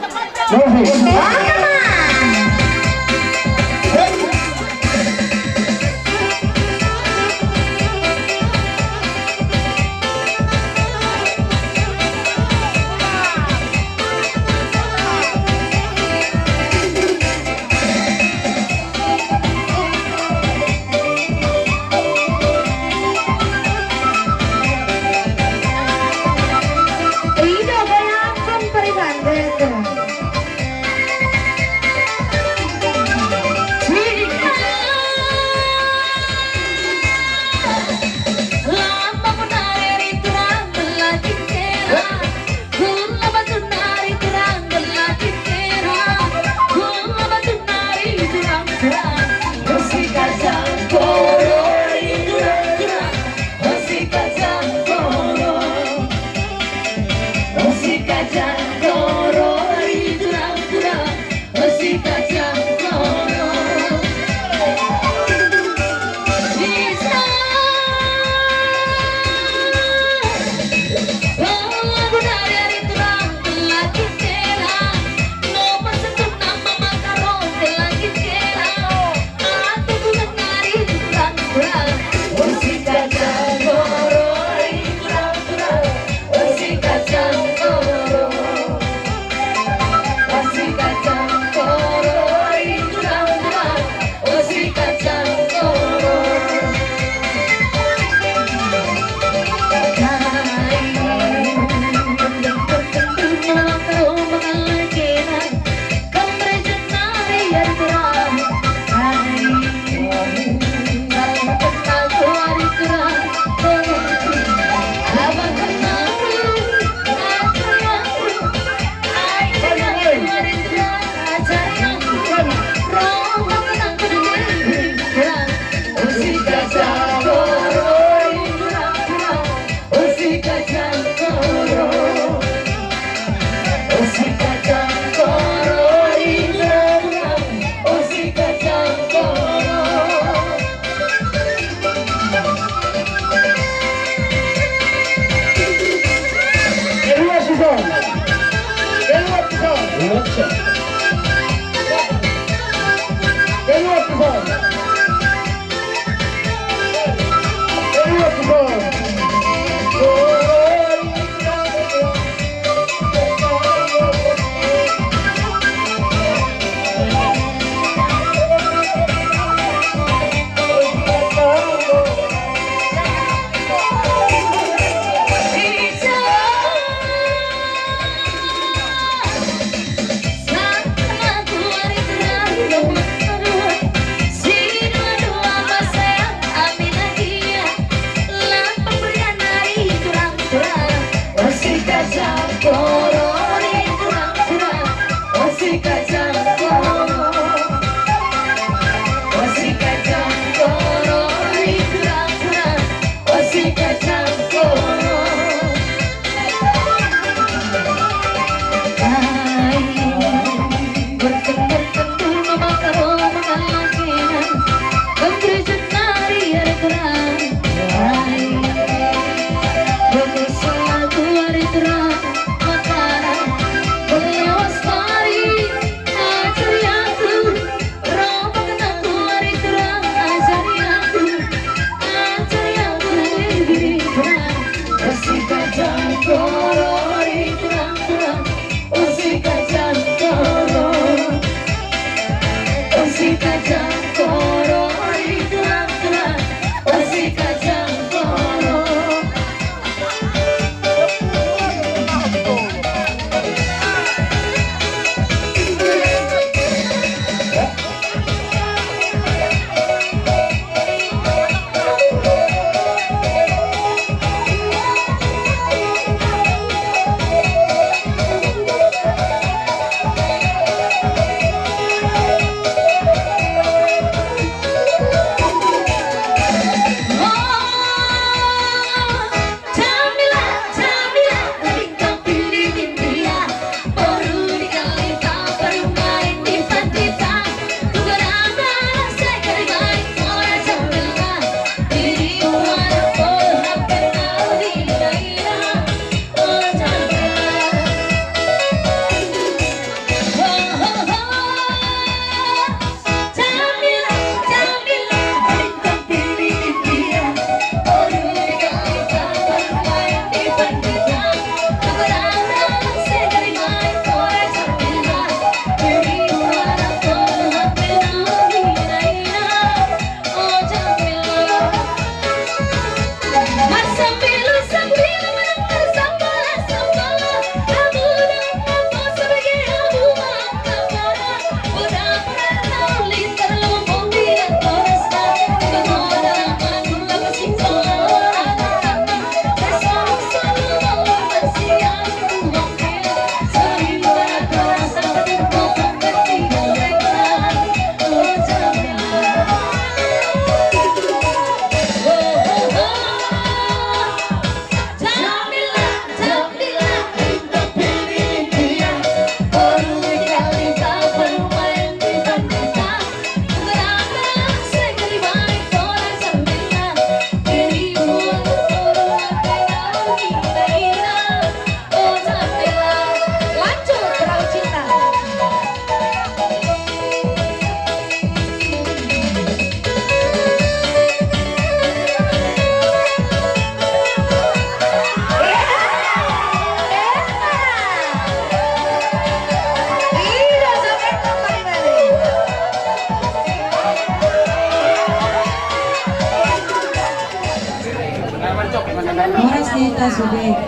Hita sude.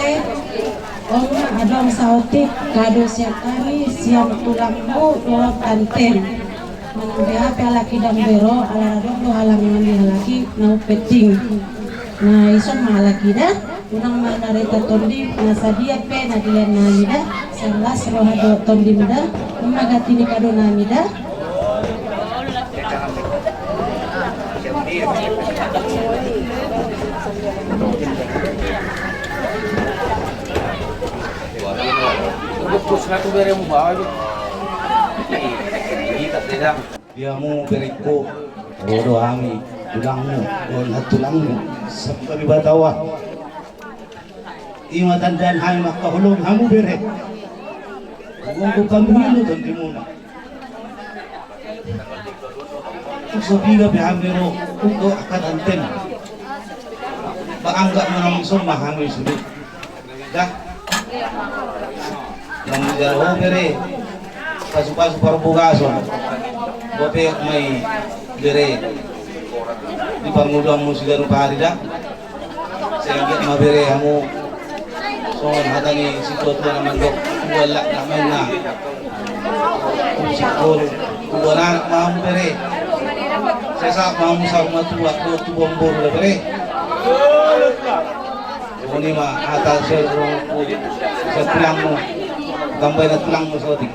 Eh, on ma adong saotik kado sian hami sian tulangmu dohot tantem. Manang beha pe halak i ndang boi ro, ala adong do halangan ni halak i na umpenting. Na ison ma halak i da, unang ma na reta tondim, na sadia pe na dilean nami da, sai las roha dohot tondim da, on ma ganti ni kado nami da. Di hamu berengku, ro do hami, tulangmu, dohot hantulangmu, sambing Debata. I ma tandaan hami mangkaholongi hamu bere. Gogo pambilu tondimuna. Tung so piga pe hami ro, tung do angka tantem. Ba anggo manang ison ma hami sude. Da. Nang di jalo ho bere. Pasu-pasu parbogason. Bope ma i bere. Di parngoluanmu siganup ari da. Sai anggiat ma bere hamu. Songon hata ni situatua na mandok, tua halak na maen na. Singkol, tua anak ma hamu bere. Sai sahat ma hamu saur matua, dohot tu boru da bere. Songon i ma hata sian tulangmu. Tambai na tulangmu saotik.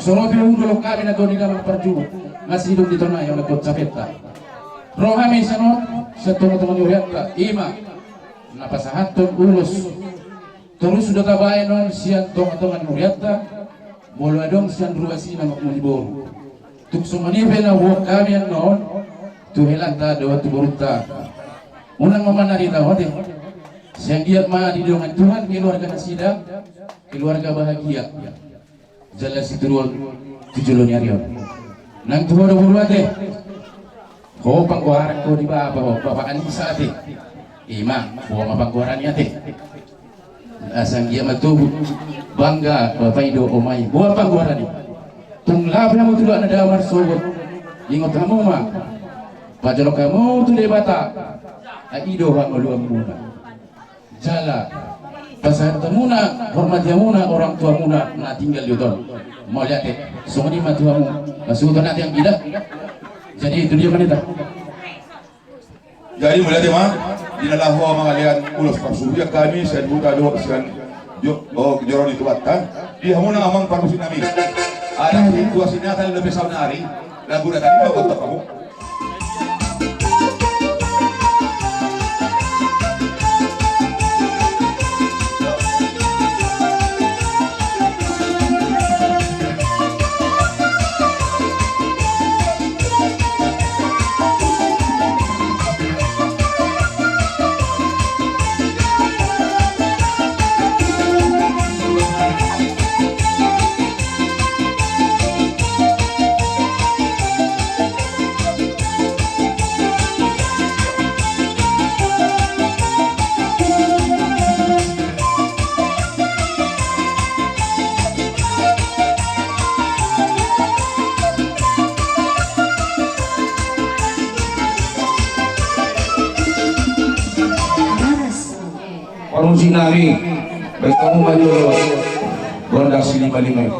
Soro pe hu dolok hami na toni damang parjolo, na sidung di tona i on na kocapenta. Ro hami sian on, sian tongatonga ni hurianta, ima na pasahathon ulos. Torus do tabaen on sian tongatonga ni hurianta, molo adong sian ruas i na makmuli boru. Tung songon i pe na huboan hami annon, tu helanta dohot tu borunta. Unang ma manari tahu ate. Sai anggiat ma didongani Tuhan keluarga nasida, keluarga bahagia. Jala situruon tu jolo ni ari on. Nang tu ho do boru ate. Ho panggoaran ho di bapa ho, bapa Anissa ate. Ima, ho ma panggoaran i ate. Asa anggiat ma tubu bangga bapa i dohot oma i. Ho ma panggoaran i. Tung laho pe hamu tu dolok na damang marsogot. Ingot hamu ma. Pajolok hamu tu Debata. Ai i do hangoluanmuna. Jala pasahat hamuna, hormati hamuna orang tuamuna na tinggal di huta on. Mauliate. Songon i ma tu hamu. Pasuhuton ate anggi da. Jadi itu dia manita. Jadi mauliate ma. Di na laho mangalean ulos parsuhuton hami sian huta dohot sian jo-, oh, joro ni Tuhanta. Di hamuna amang parmusik nami. Ada situasi na tadi lebih saunari. Lagu na tadi ma bontok hamu. Parmusik nami, baen hamu ma jolo gondang silimalima i.